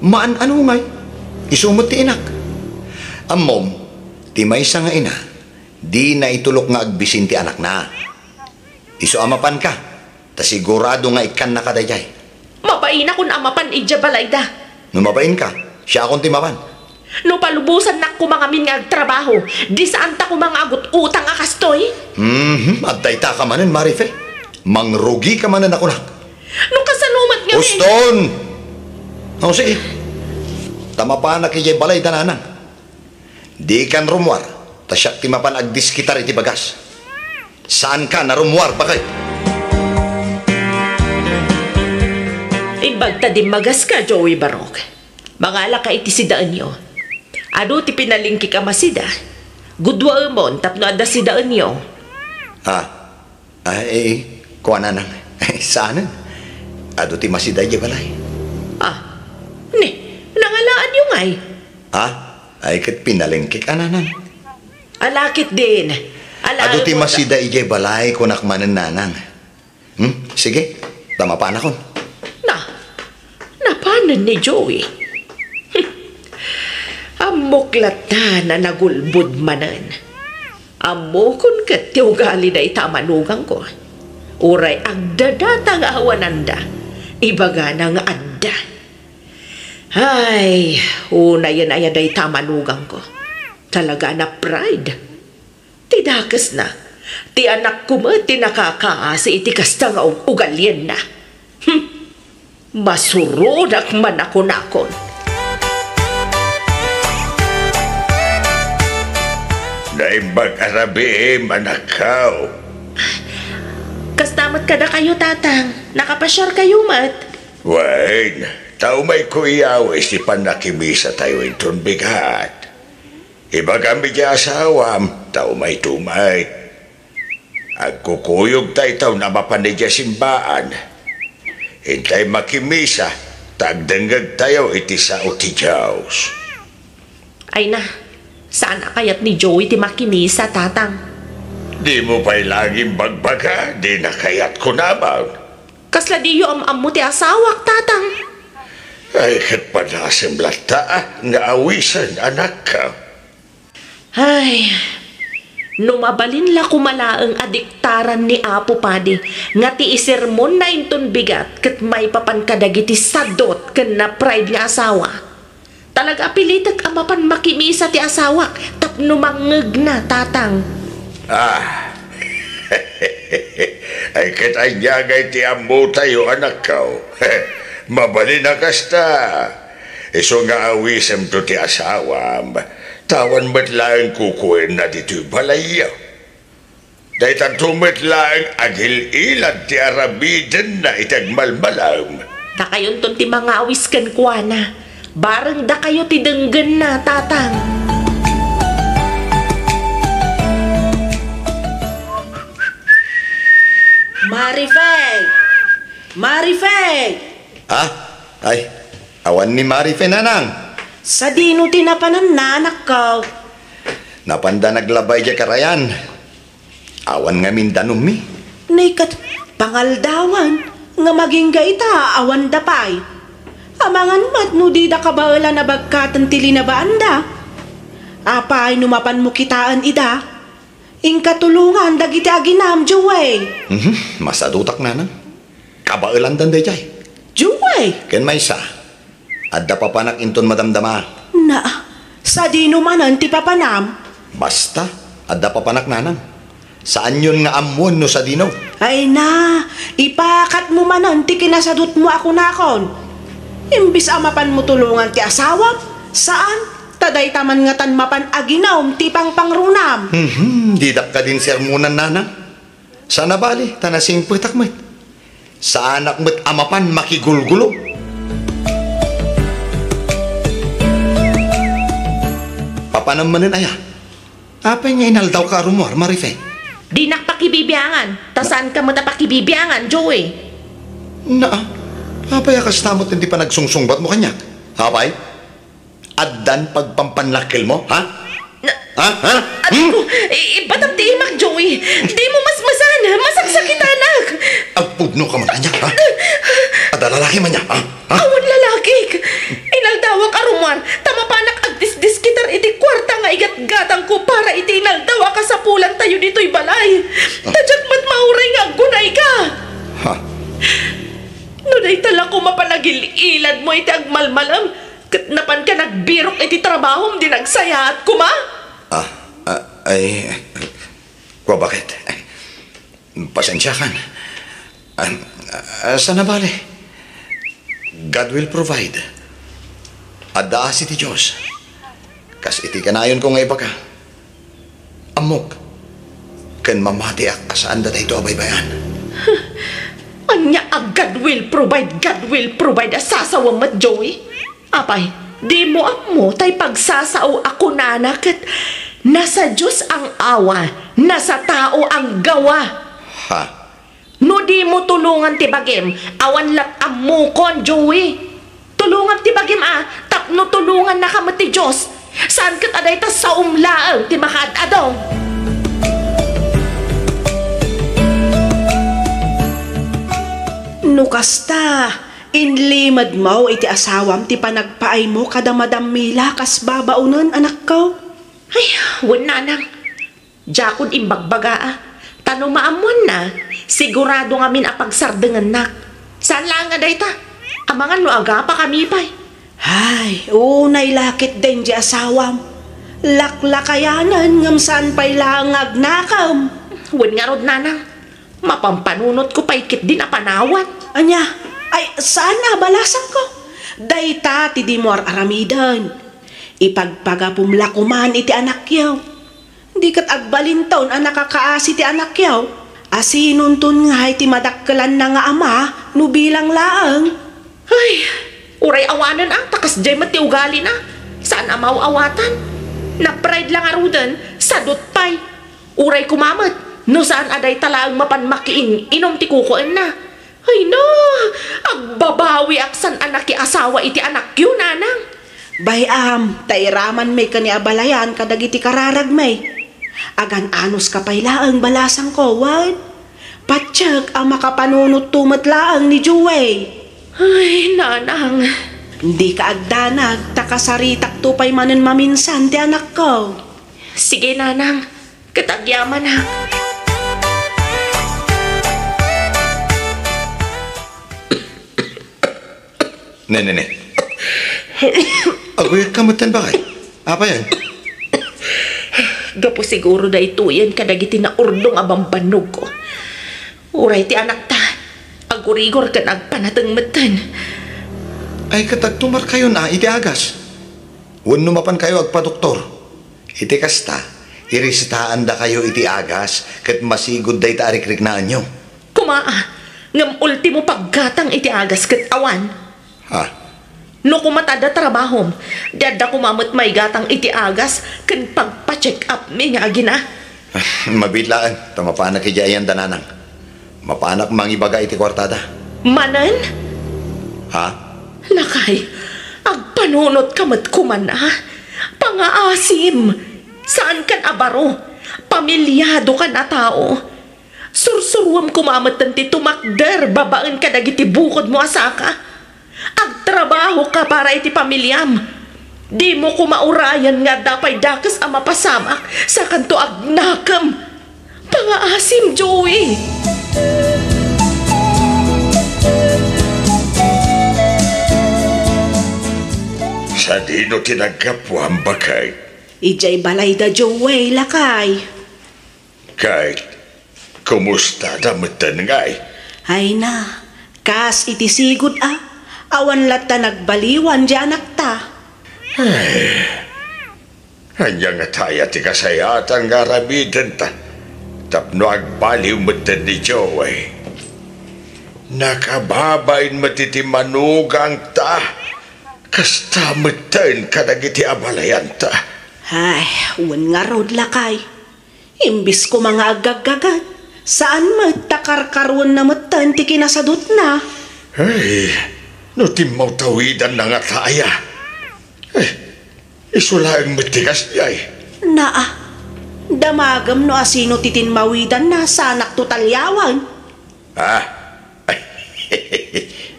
Maan-ano ngay? Isu met ti inak. Ammom, ti maysa nga ina, dina itulok nga agbisin ti anakna. Isu a mapanka, ta sigurado nga ikkannaka daydiay. Mabainakon a mapan idiay balayda. No mabainka, siakon ti mapan. No palubosannak koma ngamin nga agtrabaho, di saanta koma nga agut-utang a kastoy? Mhm, adda itaka manen, Marife. Mangrugika manen a kunak. No kasano met ngamin? Uston! O, sige. Ta mapanak idiay balayda, Nanang. Dikan rummuar, ta siak ti mapan agdiskitar iti bagas. Saankan a rummuar, baket. Imbag ta dimmagaska, Joey Barok. Mangalaka iti sidaenyo. Adu ti pinalingkik a masida. Gudwaemon tapno adda sidaenyo. Ah, Ay, kuana, Nanang. Saanen. Adu ti masida idiay balay. Ah, ni, nangalaanyo ngay? Ha? Ay, ket pinalingkik a, Nanang. Ala ketdin. Ala, adu ti masida idiay balay, kunak manen, Nanang. Hmm? Sige, ta mapanakon. Na, Napanen ni Joey. Ammok latta a nagulbod manen. Ammokon ket ti ugali dayta a manugangko. Uray agdadata nga awananda, ibagana nga adda. Ay, unayen aya dayta a manugangko. Talaga a pride. Ti dakesna, ti anakko met ti nakakaasi iti kasta nga ug-, ugalienna. Hm. Masuronak man a kunakon. Naimbag a rabiim, anakko. Kasta met kadakayo, Tatang. Nakapasiarkayo met. Wen, Ta umayko iyawis ti pannakimisatayo inton bigat. Ibagam iti asawam, ta umayto met. Agkukuyogtayo a mapan idiay simbaan. Intay makimisa, ta agdengngegtayo iti sao ti Dios. Ay na, saan a kayat ni Joey ti makimisa, Tatang. Dimo pay laeng imbagbaga, dina kayat kunam. Kasla diyo am-ammo ti asawak, Tatang? Ay, ket padasem latta nga awisen, anakko. Ay, no mabalin la koma laeng a diktaran ni Apo Padi nga ti isermonna inton bigat ket maipapan kadagiti sadot ken na-pride nga asawa. Talaga a pilitek a mapan makimisa ti asawak tapno mangngegna, Tatang. Ah. Ay, ket ania ngay ti ammotayo, anakko? Mabalin a kasta. Isu nga awisemto ti asawam, ta awan met laeng kukuenna ditoy balayyo. Daytanto met laeng agil-ilad ti aramidenna iti agmalmalem. Dakayonton ti mangawis kenkuana. Bareng dakayo ti denggenna, Tatang. Marifay! Marifay! Ah? Ay, awan ni Marifay, nanang. Sadino ti napananna, anakko? Napanda naglaba idiay karayan. Awan ngamin danummi. Nay ket, pangaldawan nga magingga ita, awanda pay. Amangan met no dida kabaelan a bagkaten ti linabaanda. Apay no mapanmo kitaen ida? Inka tulongan dagiti aginam, Joey. Mhm, masadutak, nanang. Kabaelandan daydiay. Joey! Ken maysa, adda papanak inton madamdama. Na, sadino manen ti papanam? Basta, adda papanak, nanang. Saanyon nga ammoen no sadino. Ay na, ipakatmo manen ti kinasadutmo a kunakon. Imbis a mapanmo tulongan ti asawam, saan, ta dayta man ngatan mapan aginum ti pangpangrunam. Mhm, didak kadin sermonan, nanang. Saan a bali, ta nasingpetak met. Saanak met a mapan makigulgulo. Papanam manen aya? Apay nga inaldawka a rummuar, Marife? Dinak pakibibiangan, ta saanka met a pakibibiangan, Joey. Naa, apay a kasta met ti panagsungsungbatmo kaniak? Apay? Addan pagpampanlakilmo, ha? Na- Ha? Ha? Aray ko, Hmm? i-, ibatam ti imak, Joey. Dimo masmasan, masaksakitanak. Agpudno ka man kaniak, ha? Adda lalaki man niya, ha? Ha? Awan lalaki. Inaldawak a rummuar, ta mapanak agdisdiskitar iti kuarta nga igatgatangko para iti inaldaw a kasapulantayo ditoy balay. Ah. Ta diak met mauray nga aggunayka. Ha? No dayta la koma panagil-iladmo iti agmalmalem, ket napanka nagbirok iti trabahom, di nagsayaat koma? Ah, ah, ay, kua, baket? Pasensiakan. Ah, ah, saan a bale? God will provide. Adda asi ti Dios. Kas iti kanayonko nga ibaga. Ammok, ken mamatiak a saanda daytoy a baybay-an. Ania a God will provide, God will provide a sasawem met, Joey? Apay, dimo ammo tay pagsasao a kunana ket nasa Dios ang awa, nasa tao ang gawa. Ha? No dimo tulongan ti bagim, awan lat ammokon, Joey. Tulongam ti bagim a, tapno tulongannaka met ti Dios. Saan ket a dayta saom laeng ti makaad-adu. No kasta, inlimedmo iti asawam ti panagpaaymo kada Madam Mila kas babaonen, anakko? Ay, wen, nanang. Diakon imbagbaga a, ta no maammoanna, sigurado ngamin a pagsardengennak. Saan laeng a dayta, amangan no agapakami pay. Ay, unay la ketdin di asawam. Laklakayanen ngem saan pay laeng nga agnakem. Wen ngarud, nanang, mapampanunotko pay ketdin a panawat. Ania? Ay, saan a balasangko? Dayta ti dimo ar-aramiden. Ipagpagapom la koman iti anakyo. Di ket agbalinton a nakakaasi ti anakyo. Asinonton ngay ti madakkelanna nga ama no bilang laeng? Ay, Uray awanen a, ta kasdiay met ti ugalina. Saan a maaw-awatan. Napride la ngaruden, sadut pay. Uray koma met, no saan a dayta laeng mapan makiin-inom ti kukuenna. Ay na, agbabawiak saan a nakiasawa iti anakyo, nanang. Bay-am, ta iramanmi ken ni abalayan kadagiti kararagmi. Agan-anuska pay laeng balasangko, wen? Patiek a makapanunotto met laeng ni Joey. Ay, nanang. Dika agdanag, ta kasaritakto pay manen maminsan ti anakko. Sige, nanang. Ket agyamanak. Ne, ne, ne. Aguyod ka metten, bakay? Apay aya? Gapu siguro daytoyen kadagiti naurdong a bambannogko. Uray ti anakta, agurigor ken agpanateng metten. Ay, ket agtumarkayon a iti agas. Wenno mapankayo agpadoktor. Iti kasta, irisetaandakayo iti agas ket masigud dayta a rikriknaanyo. Koma a, ngem ultimo paggatang iti agas ket awan. Ha? No koma ta adda trabahom, di adda koma met maigatang iti agas ken pagpa-check-upmi nga agina. Mabiit laeng, ta mapanak idiay ayan da nanang. Mapanak mangibaga iti kuartada. Manen? Ha? Lakay, agpanunotka met koma a. Pangaasim. Saankan a baro. Pamiliadokan a tao. Sursuruem koma metten ti tumakder babaen kadagiti bukodmo a saka. Agtrabahoka para iti pamiliam. Dimo koma urayen nga adda pay dakes a mapasamak, sakanto agnakem. Pangaasim, Joey! Sadino ti naggapuam, baket? Idiay balay da Joey, lakay. Ket, kumusta da metten ngay? Ay na, kas iti sigud a, awan latta nagbaliwan di anakta. Ay, ania ngata aya ti kasayatan nga aramidenta tapno agbaliw metten ni Joey? Nakababain met iti manugangta, kasta metten kadagiti abalayanta. Ay, wen ngarud, lakay. Imbis koma nga aggaggagat, saan met ta karkaruenna metten ti kinasadutna. Ay, no timmawtawidanna ngata aya. Ay, isu laeng met ti kasdiay. Naa, damagem no asino ti tinmawidanna, saanakto taliawen. Ah?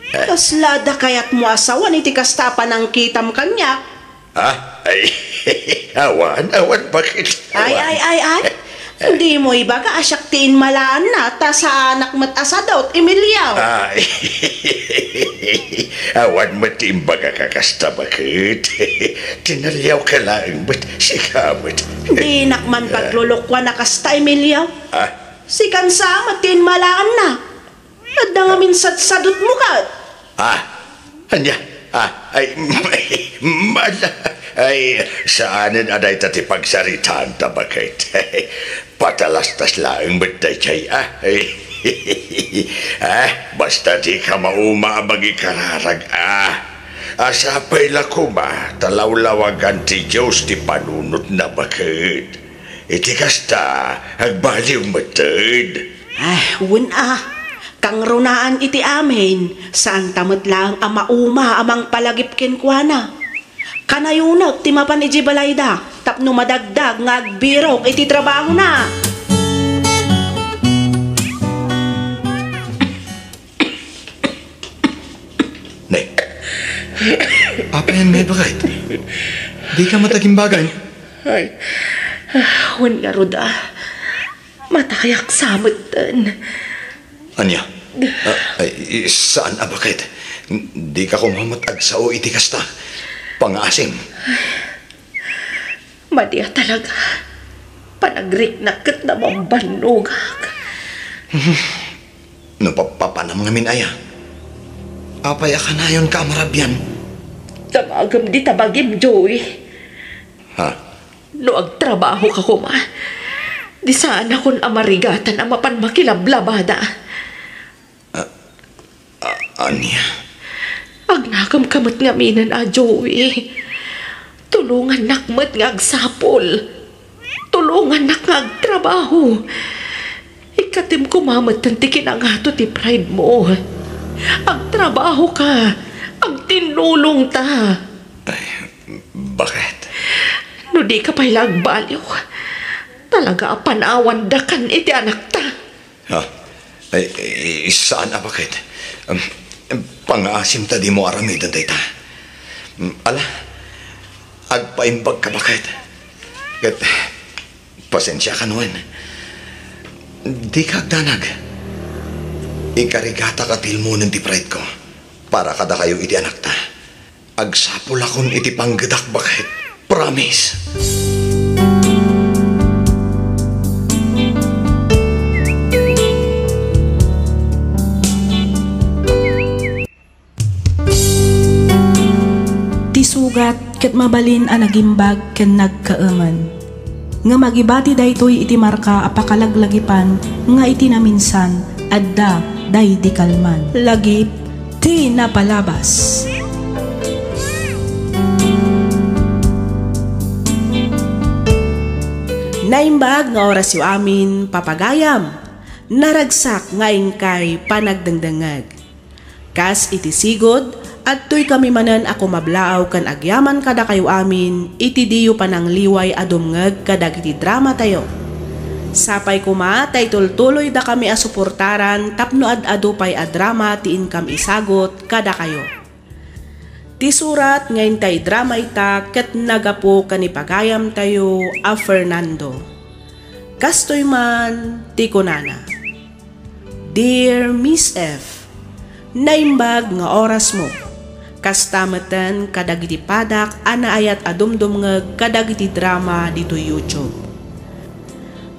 Kasla adda kayatmo a sawen iti kasta a panangkitam kaniak? Ah? Ay, awan, awan, baket? Ay, awan. Ay, ay, ay. Dimo ibaga a siak ti inmalaanna, ta saanak met a sadut, Emilio. Ay, awan met ti imbagak a kasta, baket? Tinaliawka laeng met, sika met. Dinak man paglulukuan a kasta, Emilio. Ah? Sikan sa met ti inmalaanna. Adda ngamin sadsadutmo ket. Ah, ania? Ah, ay, mala. Ay, saanen a dayta ti pagsaritaanta, baket? Patalastas laeng met daydiay, ah. Ay, ah, basta dika mauma a mangikararag, ah. Sapay la koma ta lawlawagan ti Dios ti panunotna, baket. Iti kasta, agbaliw metten. Ah, wen a. Kangrunaan iti amin, saanta met laeng a mauma a mangpalagip kenkuana. Kanayonak ti mapan idiay balayda tapno madagdag nga agbirok iti trabahona. Ne. Apay ngay, baket? Dika met agimbagan? Ay, wen ngarud a. Matayak sa metten. Ania? Ah, ay, saan a, baket? Dika koma met agsao iti kasta. Pangaasim. Madi a talaga. Panagriknak ket namambannogak. No papapanam ngamin aya, apay a kanayonka a marabian? Damagem dita bagim, Joey. Ha? No agtrabahoka koma, di saanakon a marigatan a mapan makilablabada. Ah, ah, ania? Agnakemka met ngaminen a, Joey. Tulongannak met nga agsapul. Tulongannak nga agtrabaho. Ikkatem koma metten ti kinangato ti pride mo. Agtrabahoka. Agtinnulongta. Ay, bakit? No dika pay la agbaliw, talaga a panawandakan iti anakta. Ha? Ay, ay, saan a bakit? Um, pangaasim ta dimo aramiden dayta. Um, ala, agpaimbag ka bakit? Ket, pasensia ka nuen. Di ka agdanag. Ikarigata ka tilmonen ti pride ko para kadakayo iti anakta. Agsapulakon iti panggedak bakit. Promise. Ti sugat ket mabalin a nagimbag ken nagkaemen. Ngem agibati daytoy iti marka a pakalaglagipan nga iti naminsan, adda daydi kalman. Lagip ti napalabas. Naimbag nga orasyo amin, papagayam. Naragsak nga inkay panagdengdengngeg. Kas iti sigud, adtoy kami manen a kumablaaw ken agyaman kadakayo amin iti diyo panangliway a dumngeg kadagiti dramatayo. Sapay koma ta itultuloydakami a suportaran tapno ad-adu pay a drama ti inkam isagut kadakayo. Ti surat nga intay drama ita ket nagapu ken ni pagayamtayo a Fernando. Kastoy man ti kunana. Dear Miss F, naimbag nga orasmo. Kasta metten kadagiti padak a naayat a dumdumngeg kadagiti drama ditoy YouTube.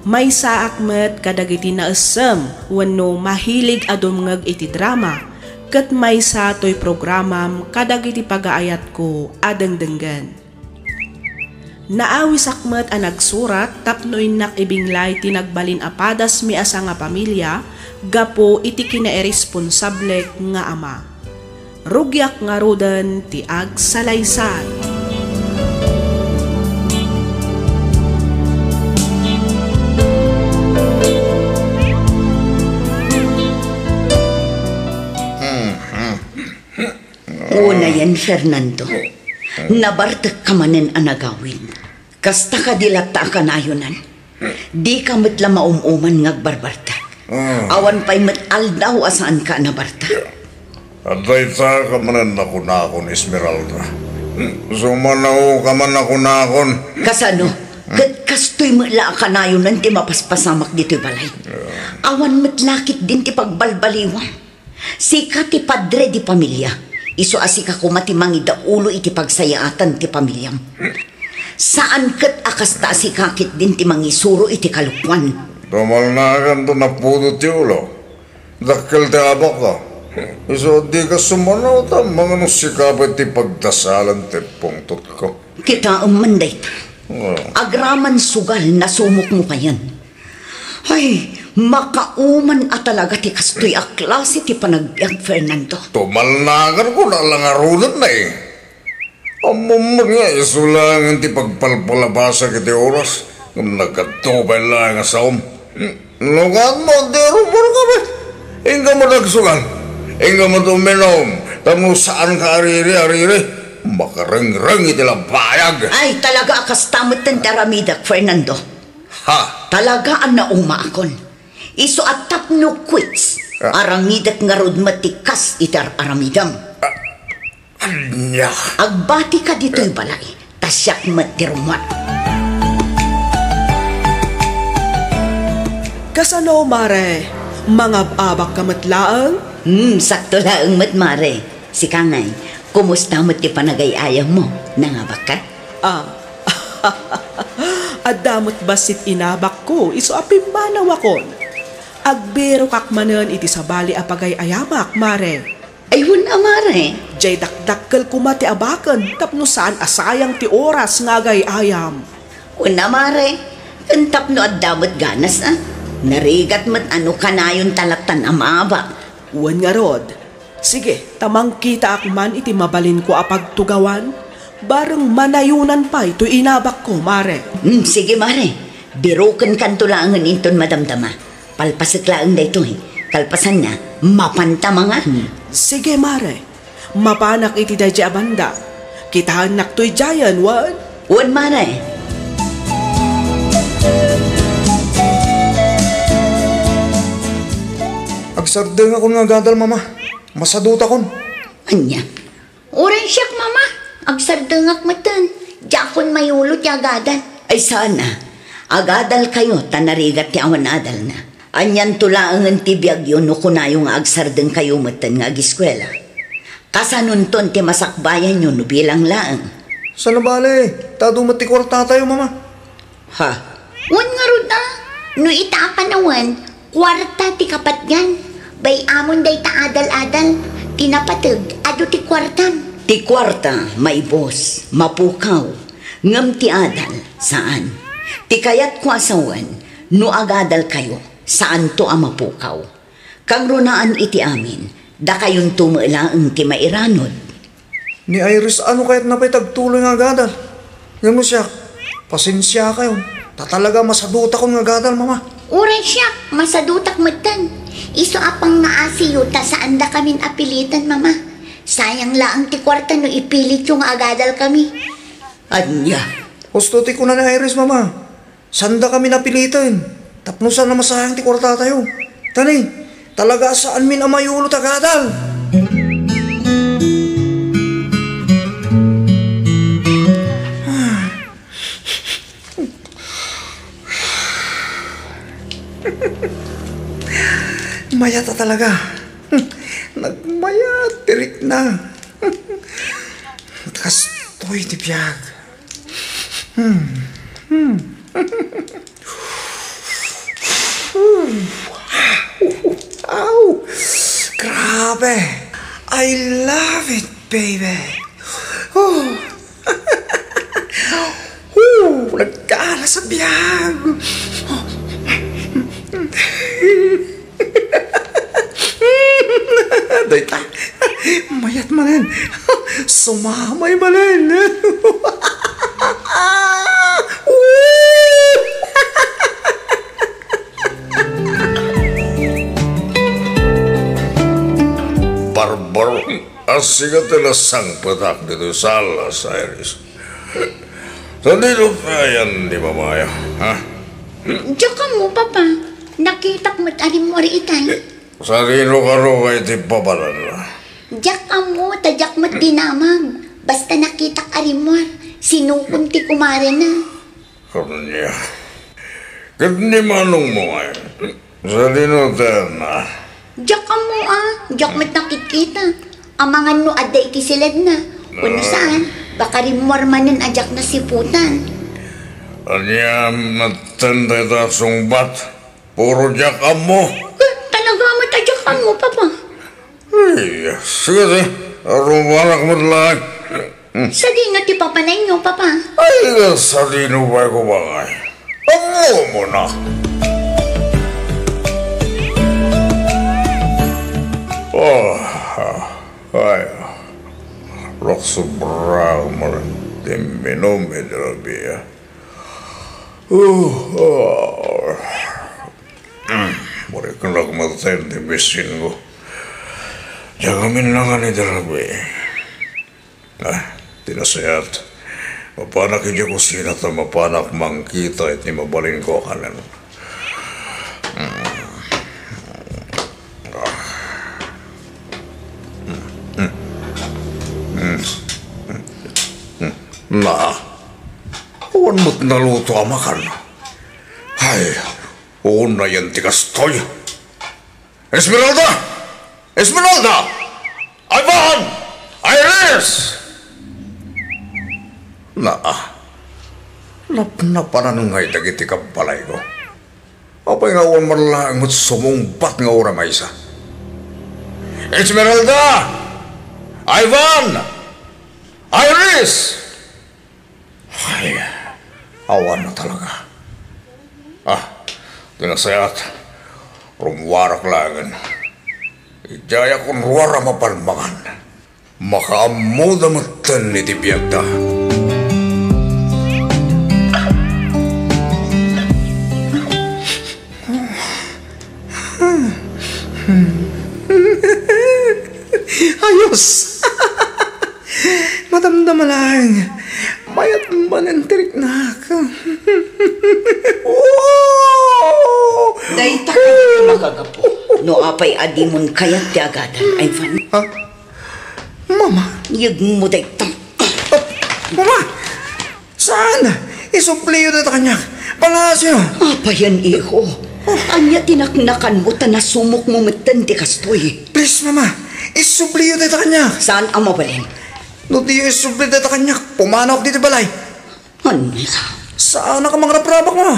Maysaak met kadagiti naessem wenno mahilig a dumngeg iti drama, ket maysa toy programam kadagiti pagaayatko a dengdenggen. Naawisak met a nagsurat tapno innak ibinglay ti nagbalin a padasmi a sangapamilia gapu iti kinairresponsablek nga ama. Rugiak ngaruden ti agsalaysay. Unayen, Fernando. Nabartekka manen a nagawid. Kasta kadi latta a kanayonan? Dika met la maum-uman nga agbarbartek. Ah. Awan pay met aldaw a saanka a nabartek. Adda ita ka manen a kunakon, Esmeralda. Sumanaoka man a kunakon. Kasano? Ket kastoy met la a kanayonan ti mapaspasamak ditoy balay. Awan met la ketdin ti pagbalbaliwam. Sika ti padre di pamilia. Isu a sika koma ti mangidaulo iti pagsayaatan ti pamiliam. Saan ket a kasta a sika ketdin ti mangisuro iti kalokuan. Tumalnakanto napudo ti ulo. Dakkel ti abakko. Isu a dika sumanaw ta mangano sika pay ti pagdasalan ti pungtotko. Kitaem man dayta. Ah. Agraman sugal nasumokmo payen. Ay, makauman a talaga ti kastoy a klase ti panagbiag, Fernando. Tumalnakanko na la ngaruden, eh. Ammom met nga isu laeng ti pagpalpalabasek iti oras, ngem nagkadto pay laeng a saom. No kaano, di rummuarka met. Inka met agsugal. Inka met uminom, tapno saanka ariri-ariri. Makarengreng iti labayag. Ay, talaga a kasta metten ti aramidek, Fernando. Ha? Talaga a naumaakon. Isu a tapno quits, ah, aramidek ngarud met ti kas iti ar-aramidem. Ah, ania? Agbatika ditoy balay, ta siak met ti rummuar. Kasano, mare? Mangab-abak ka met laeng? Hmm, sakto laeng met, mare. Sika ngay, kumusta met ti panagay-ayammo? Nangabakka? Ah, adda met bassit inabakko isu a pimmanawakon. Agbirokak manen iti sabali a pagay-ayamak, mare. Ay, wen a, mare. Jay dakdakkel koma ti abaken tapno saan a sayang ti oras nga agay-ayam. Wen a, mare. Ken tapno adda met ganas, a. Narigat met a no kanayon ta lattan a maabak. Wen ngarud, Sige, ta mangkitaak man iti mabalinko a pagtugawan, bareng manayonan pay toy inabakko, Mare. Hmm, sige, Mare. Birokenkanto laengen inton madamdama. Palpasek laeng daytoy. Kalpasanna, mapanta mangan. Hmm. Sige, Mare. Mapanak iti daydiay a banda. Kitaennak toy diayen, wen? Wen, Mare. Agsardengakon nga agadal, Mama. Masadutakon. Ania? Uray siak, Mama. Agsardengak metten. Diakon mayulo ti agadal. Ay, saan a. Agadalkayo ta narigat ti awan adalna. Anianto laengen ti biagyo no kunayo nga agsardengkayo metten nga agiskuela? Kasanonton ti masakbayanyo no bilang laeng? Saan a bale, ta adu met ti kuartatayo, Mama. Ha? Wen ngarud a, no ita a panawen, kuarta ti kapatgan. Bay-amon dayta adal-adal, ti napateg, adu ti kuartam. Ti kuarta, maibus, mapukaw. Ngem ti adal, saan. Ti kayatko a sawen, no agadalkayo, saanto a mapukaw. Kangrunaan iti amin, dakayonto met laeng ti mairanod. Ni Iris, ano kayatna pay ti agtuloy nga agadal? Ngem no siak, pasensiakayon, ta talaga masadutakon nga agadal, Mama. Uray siak, masadutak metten. Isu a pangngaasiyo ta saandakamin a piliten, Mama. Sayang laeng ti kuarta no ipilityo nga agadalkami. Ania? Husto ti kuna ni Iris, Mama. Saandakami a piliten. Tapno saan a masayang ti kuartatayo. Tani, talaga a saanmin a mayulo ti agadal. Mayat a talaga. Nagmayat ti rikna. Kastoy ti biag. Hmm. Hmm. Aw! Grabe! I love it, baby! Oh. Oh, nagkala sa biag! Dayta, mayat manen. Sumamay manen. Barbaro, asika ti nasangpetak ditoy sala, Cyrus. Sadino ti ayan ni Mamaya, ha? Diak ammo, Papa. Nakitak met a rimmuar itay. Sadino kano kay ti papalanna? Diak ammo, ta diak met dinamag. Basta nakitak a rimmuar, sinukon ti kumarena. Ania? Ket ni manongmo ngay? Sadino ti ayanna? Diak ammo a, diak met nakitkita. Amangan no adda iti siledna. Wenno saan, baka rimmuar manen a diak nasiputan. Ania metten dayta a sungbat? Puro diak ammo. Eh, talaga met a diak ammo, Papa. Ay, sige, sige. Rummuarak met laeng. Sadino ti papananyo, Papa? Ay, sadino pay ko bangay? Ammomo na. Oh, ay, naksobra man ti minum iti rabii. Oh, oh. Mm, mariknak maten ti bisinko. Diak aminnangan iti rabii. Ah, ti nasayaat. Mapanak idiay kusina ta mapanak mangkita iti mabalinko a kanen. Mm. Ah. Mm, mm, mm, mm, mm. Na, awan met naluto a makan. Ay, unayen ti kastoy. Esmeralda! Esmeralda! Ivan! Iris! Naa, napnapanan ngay dagiti kabbalayko. Apay nga awan man laeng met sumungbat nga uray maysa? Esmeralda! Ivan! Iris! Ay, awan na talaga. Ah, ti nasayaat, rummuarak laengen. Idiay a kunruar a mapalmangan. Makaammoda metten iti biagda. Ayos! Madamdama laeng. Mayat manen ti riknak. Oh! Dayta kadi ti makagapu. No apay a dimon kayat ti agadal, Ivan? Ha? Mama? Yegmo dayta. Oh, Mama! Saan? Isubliyo dayta kaniak. Palaasyo. Apayen, iho. Ania ti naknakanmo ta nasumokmo metten ti kastoy? Please, Mama. Isubliyo dayta kaniak. Saan a mabalin? No diyo isubli dayta kaniak, pumanawak ditoy balay. Ania? Saanak a mangraprabak, Mama.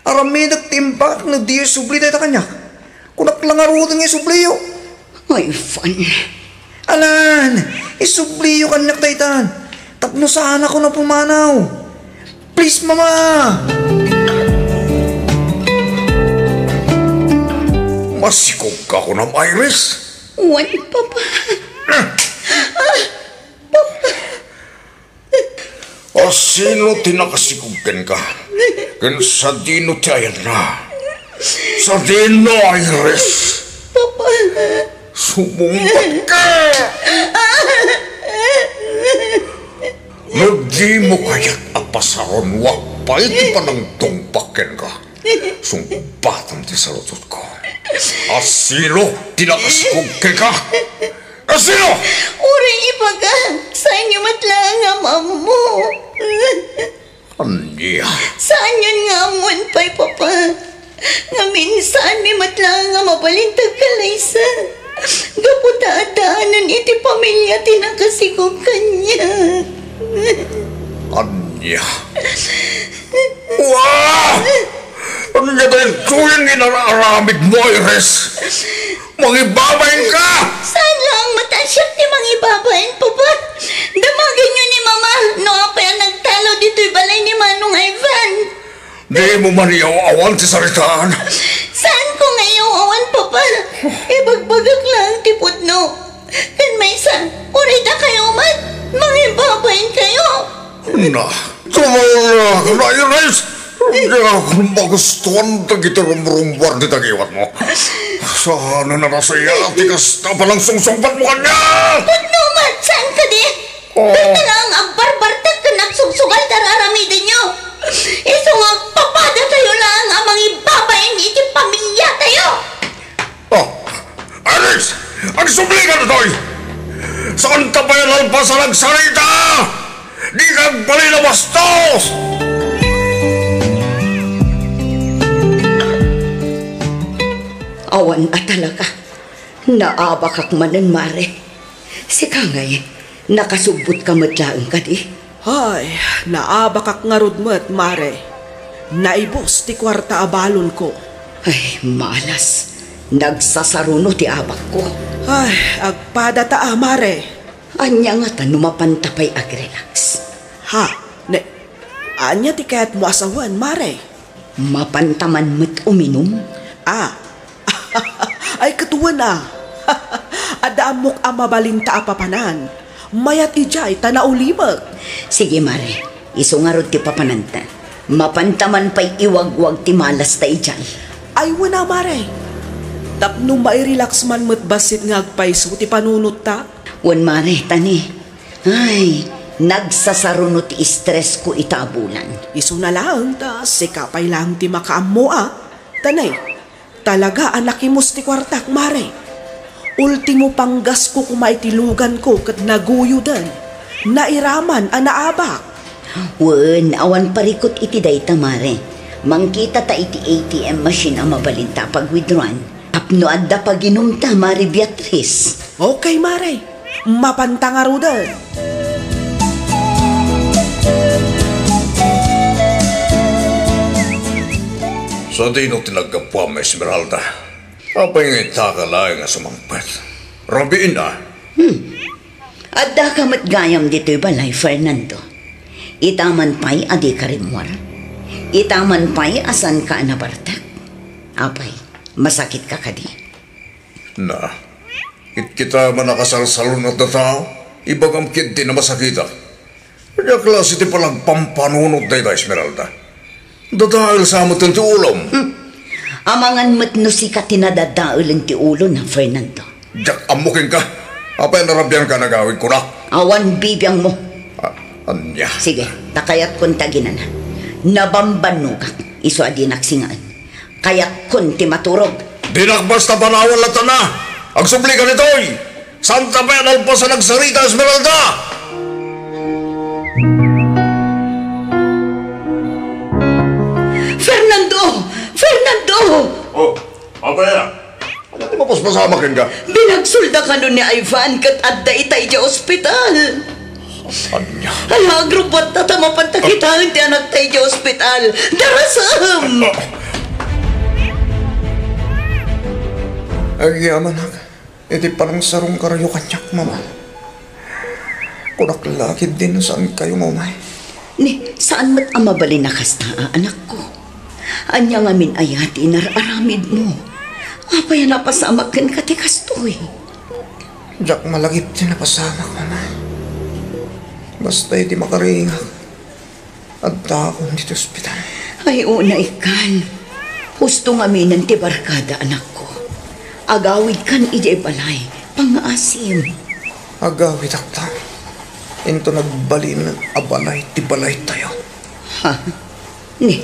Aramidek ti imbagak no diyo isubli dayta kaniak. Kunak la ngaruden nga isubliyo. Ay, Fan. Alan, isubliyo kaniak daytan. Tapno saanak a pumanaw. Please, Mama! Masikog ka kunam, Iris? Wen, Papa. Ah! A sino ti nakasikog kenka? Ken sadino ti ayanna? Sadino, Iris? Papa. Sumungbat ka! No dimo kayat a pasaron, wa pay ti panangtungpak kenka. Sungbatam ti sarutotko. A sino ti nakasikog kenka? A sino? Uray, ibaga, saanyo met laeng nga maammo. Ania? Saanyon nga ammoen pay, Papa. Ngamin, saanmi met laeng nga mabalin ti agkalaysa. Gapu ta addaanen iti pamilia ti nakasikog kaniak. Ania? Wa! Ania daytoy nga inararamidmo, Iris? Mangibabain ka! Saan laeng met a siak ti mangibabain, Papa? Damagenyo ni Mama no apay a nagtalo ditoy balay ni Manong Ivan. Dimo man iyaw-awan ti saritaan. Saanko nga iyaw-awan, Papa. Ibagbagak laeng ti pudno. Ken maysa, uray dakayo met, mangibabainkayo. Na, tumawag na, Iris! Diak magustuan dagiti rumrummuar ti dagiwatmo. Saan a nasayaat ti kasta panangsungsungbatmo kaniak! Pudno met, saan kadi? Oh. Dayta laeng a barbartek ken agsugsugal ti ar-aramidenyo. Isu nga agpapadatayo laeng a mangibabain iti pamiliatayo. Oh, Alex! Agsubli ka ditoy! Saanta pay a nalpas a nagsarita! Dika agbalin a bastos! Awan a talaga. Naabakak manen, Mare. Sika ngay, nakasubbotka met laeng kadi? Ay, naabakak ngarud met, Mare. Naibus ti kuarta a balonko. Ay, malas. Nagsasaruno ti abakko. Ay, agpadata a, Mare. Ania ngata no mapanta pay agrelax? Ha? Ne, ania ti kayatmo a sawen, Mare? Mapanta man met uminum? Ah. Ay, ket wen a. Adda ammok a mabalinta a papanan. Mayat idiay ta naulimek. Sige, Mare. Isu ngarud ti papananta. Mapanta man pay iwagwag ti malasta idiay. Ay, wen a, Mare. Tapno mairelax man met bassit nga agpayso ti panunot ta. Wen, Mare, tani. Ay, nagsasaruno ti stress ko ita a bulan. Isuna laeng ta sika pay laeng ti makaammo a. Tanay, talaga a nakimus ti kuartak, Mare. Ultimo panggasko koma iti luganko ket naguyoden. Nairaman a naabak. Wen, awan parikut iti dayta, Mare. Mangkita ta iti A T M machine a mabalinta a pag-withdrawon. Tapno adda paginumta, Mare Beatriz. Okay, Mare. Mapanta ngaruden. Sadino ti naggapuam, Esmeralda? Apay nga itaka laeng a sumangpet? Rabiin a. Hmm. Addaka met gayam ditoy balay, Fernando. Ita man pay a dika rimmuar. Ita man pay a saanka a nabartek. Apay, masakitka kadi? Na, ket kita man a kasalsalun a tattao, ibagam ketdi a masakitak. Ania klase ti panagpampanunot dayta, Esmeralda? Dadael sa met ti ulom. Hmm. Amangan met no sika ti nadadaelen ti ulona, Fernando. Diak ammo kenka. Apay a narabianka a nagawid kunak? Awan bibiangmo. A-, ania? Sige, ta kayatkon ti aginana. Nabambannogak, isu a dinak singaen. Kayatkon ti maturog. Dinak basta panawan latta. Agsublika ditoy. Saanta pay a nalpas a nagsarita, Esmeralda! Fernando! Fernando! Oh, apay a? Ania ti mapaspasamak kenka? Binagsolda kano ni Ivan ket adda ita idiay ospital. Ania? Ay, agrupot ta ta mapan ta kitaen ti anakta idiay ospital. Darasem! Agyamanak iti panangsarungkaryo kaniak, Mama. Kunak la ketdin no saankayo nga umay. Ni, saan met a mabalin a kasta, a anakko? Ania ngamin aya ti inar-aramidmo? Apay a napasamak kenka ti kastoy? Diak malagip ti napasamak, Mama. Basta iti makaringak, addaakon ditoy ospital. Ay, una, ikkan. Husto ngaminen ti barkada, anakko. Agawidkan idiay balay. Pangngaasim. Agawidak ta. Inton agbalin a balay ti balaytayo. Ha? Ni,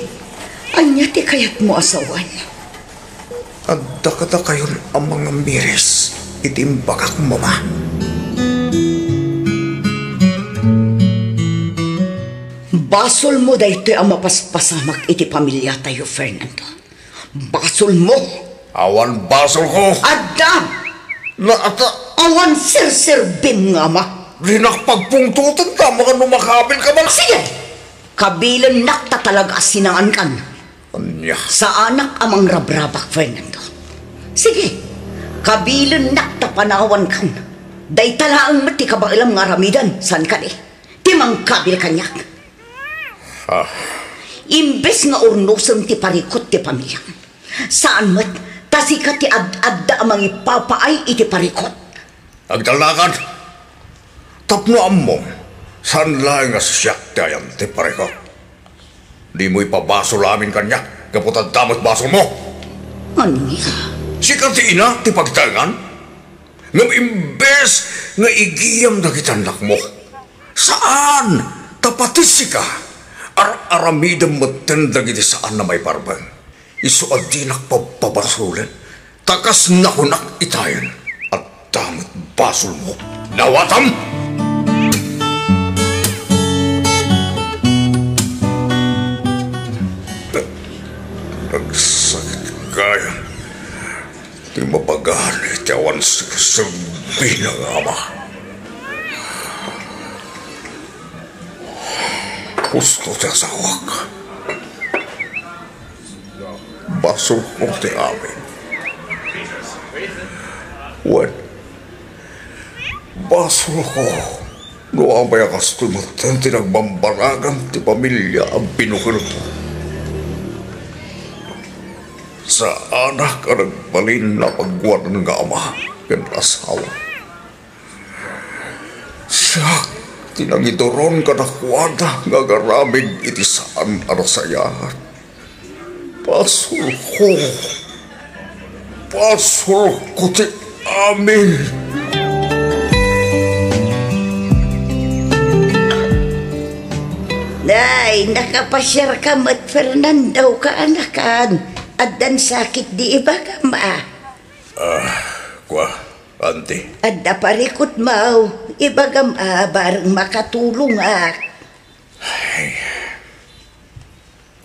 ania ti kayatmo a sawen? Adda kadakayon a mangamiris iti imbagak, Mama. Basolmo daytoy a mapaspasamak iti pamiliatayo, Fernando. Basolmo. Awan basolko. Adda. Naata. Awan serserbim nga ama. Dinak pagpungtoten ta, mangano makabilka man. Sige. Kabilennak ta talaga a sinangankan. Ania? Saanak a mangrabrabak, Fernando. Sige, kabilennak ta panawankan. Dayta laeng met ti kabaelam nga aramiden, saan kadi? Ti mangkabil kaniak. Ah. Imbes nga urnosem ti parikut ti pamiliam, saan met ta sika ti ad-adda a mangipapaay iti parikut. Agtalnakan! Tapno ammom, saan laeng a siak ti ayan ti parikut. Dimo ipabasol amin kaniak, gapu ta adda met basolmo. Ania? Sika ti ina ti pagtaengan? Ngem imbes nga igiyam dagiti annakmo, saan, ta pati sika, ar-aramidem metten dagiti saan a maiparbeng. Isu a dinak pabpabasolen, ta kas nakunak itayen, adda met basolmo. Nawatam! Nagsakit kayan ti mapagan iti awan serserbina nga ama. Husto ti asawak. Basolko ti amin. Wen, basolko no apay a kastoy metten ti nagbambaragan ti pamilia a binukelko. Saanak a nagbalin a paguanan nga ama ken asawa. Siak ti nangiduron kadakuada nga agaramid iti saan a nasayaat. Basolko. Basolko ti amin. Nay, nakapasiarka met, Fernando, kaanakan. Addan sakit di ibagam, a. Ah, kua, Auntie. Adda parikutmo, ibagam a bareng makatulongak. Ay,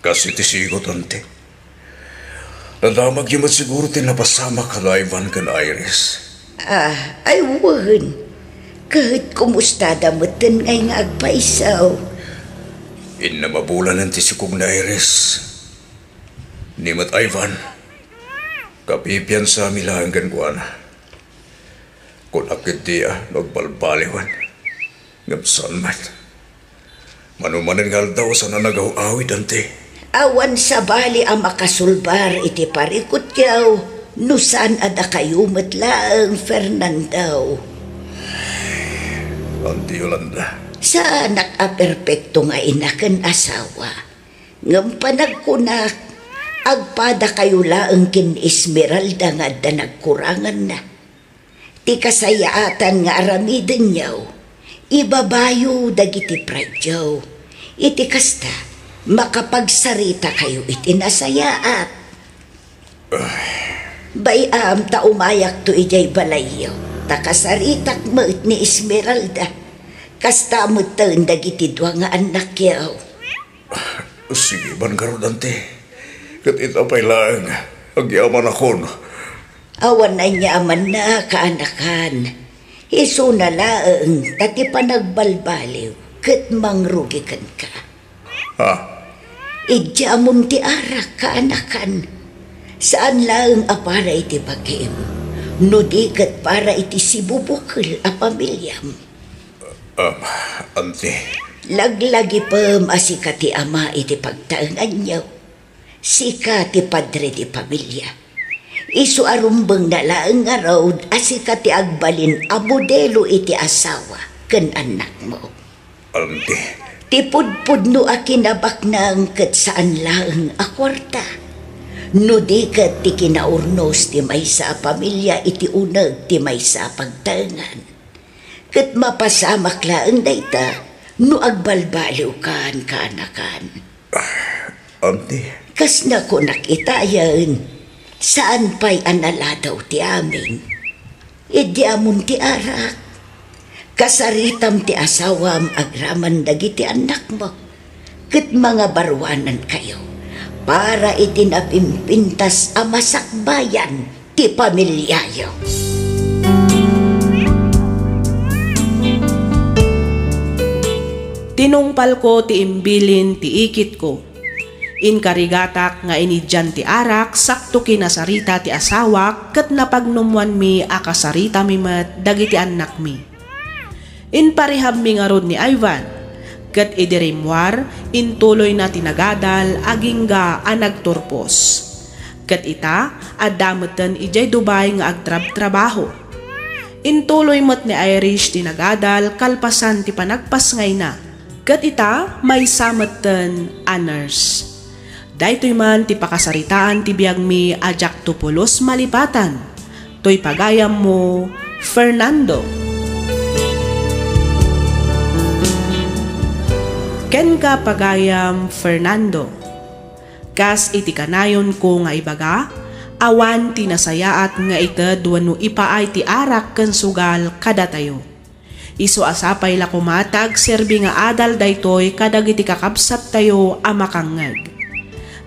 kas iti sigut, Auntie. Nadamagyo met siguro ti napasamak kada Ivan ken Iris. Ah, ay wen. Ket kumustada metten ngay nga agpayso? Innem a bulanen ti sikog ni Iris. Ni met Ivan, kapipiansami laeng kenkuana. Kunak ketdi a no agbalbaliwen. Ngem saan met. Mano manen nga aldaw, saan a nagaw-awid, Auntie. Awan sabali a makasulbar iti parikutyo No saan a dakayo met laeng, Fernando. Auntie Yolanda. Saanak a perpekto nga ina ken asawa. Ngem panagkunak, agpadakayo laeng ken Esmeralda nga adda nagkuranganna. Ti kasayaatan nga aramidenyo, ibabayo dagiti prideyo. Iti kasta, makapagsaritakayo iti nasayaat. Bay-am ta umayakto idiay balayyo, ta kasaritak met ni Esmeralda. Kasta metten dagiti dua nga annakyo. Sige man garud, Auntie. Ket ita pay laeng, agyamanakon. Awan aniamanna, kaanakan. Isuna laeng ta ti panagbalbaliw ket mangrugi kenka. Ha? Idi amon ti arak, kaanakan. Saan laeng a para iti bagim, no di ket para iti sibubukel a pamiliam. Um, Auntie. Laglagipem a sika ti ama iti pagtaenganyo. Sika ti padre ti pamilia. Isu a rumbengna laeng ngarud a sika ti agbalin a modelo iti asawa ken annakmo. Auntie. Ti pudpudno a kinabaknang ket saan laeng a kuarta. No di ket ti kinaurnos ti maysa a pamilia iti uneg ti maysa a pagtaengan. Ket mapasamak laeng dayta no agbalbaliwkan, kaanakan. Auntie. Kas nakunak itayen, saan pay a naladaw ti amin. Idi amon ti arak, kasaritam ti asawam agraman dagiti annakmo, ket mangabaruanankayo para iti napimpintas a masakbayan ti pamiliayo. Tinungpalko ti imbilin ti ikitko. Inkarigatak nga inidian ti arak sakto kinasarita ti asawak ket napagnummoanmi a kasaritami met dagiti annakmi. Inparihabmi ngarud ni Ivan, ket idi rimmuar, intuloyna ti nagadal agingga a nagturpos. Ket ita, adda metten idiay Dubai nga agtrabtrabaho. Intuloy met ni Irish ti nagadal kalpasan ti panagpasngayna. Ket ita, maysa metten a nurse. Daytoy man ti pakasaritaan ti biagmi a diakto pulos malipatan. Toy pagayammo, Fernando. Kenka, pagayam Fernando. Kas iti kanayonko nga ibaga, awan ti nasayaat nga ited wenno ipaay ti arak ken sugal kadatayo. Isu a sapay la koma ta agserbi nga adal daytoy kadagiti kakabsattayo a makangngeg.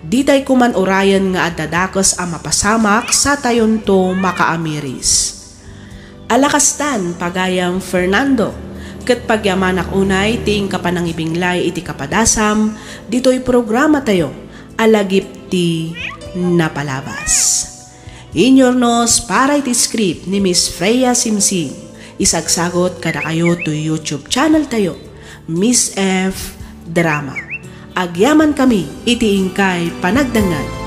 Ditay koman urayen nga adda dakes a mapasamak satayonto makaamiris. Ala kastan, pagayam Fernando, ket pagyamanak unay ti inka panangibinglay iti kapadasam ditoy programatayo a Lagip ti Napalabas. Inurnos para iti script ni Miss Freya Simsim. Isagsagot kadakayo toy YouTube channel tayo, Miss F Drama. Agyaman kami iti inkay panagdengngeg.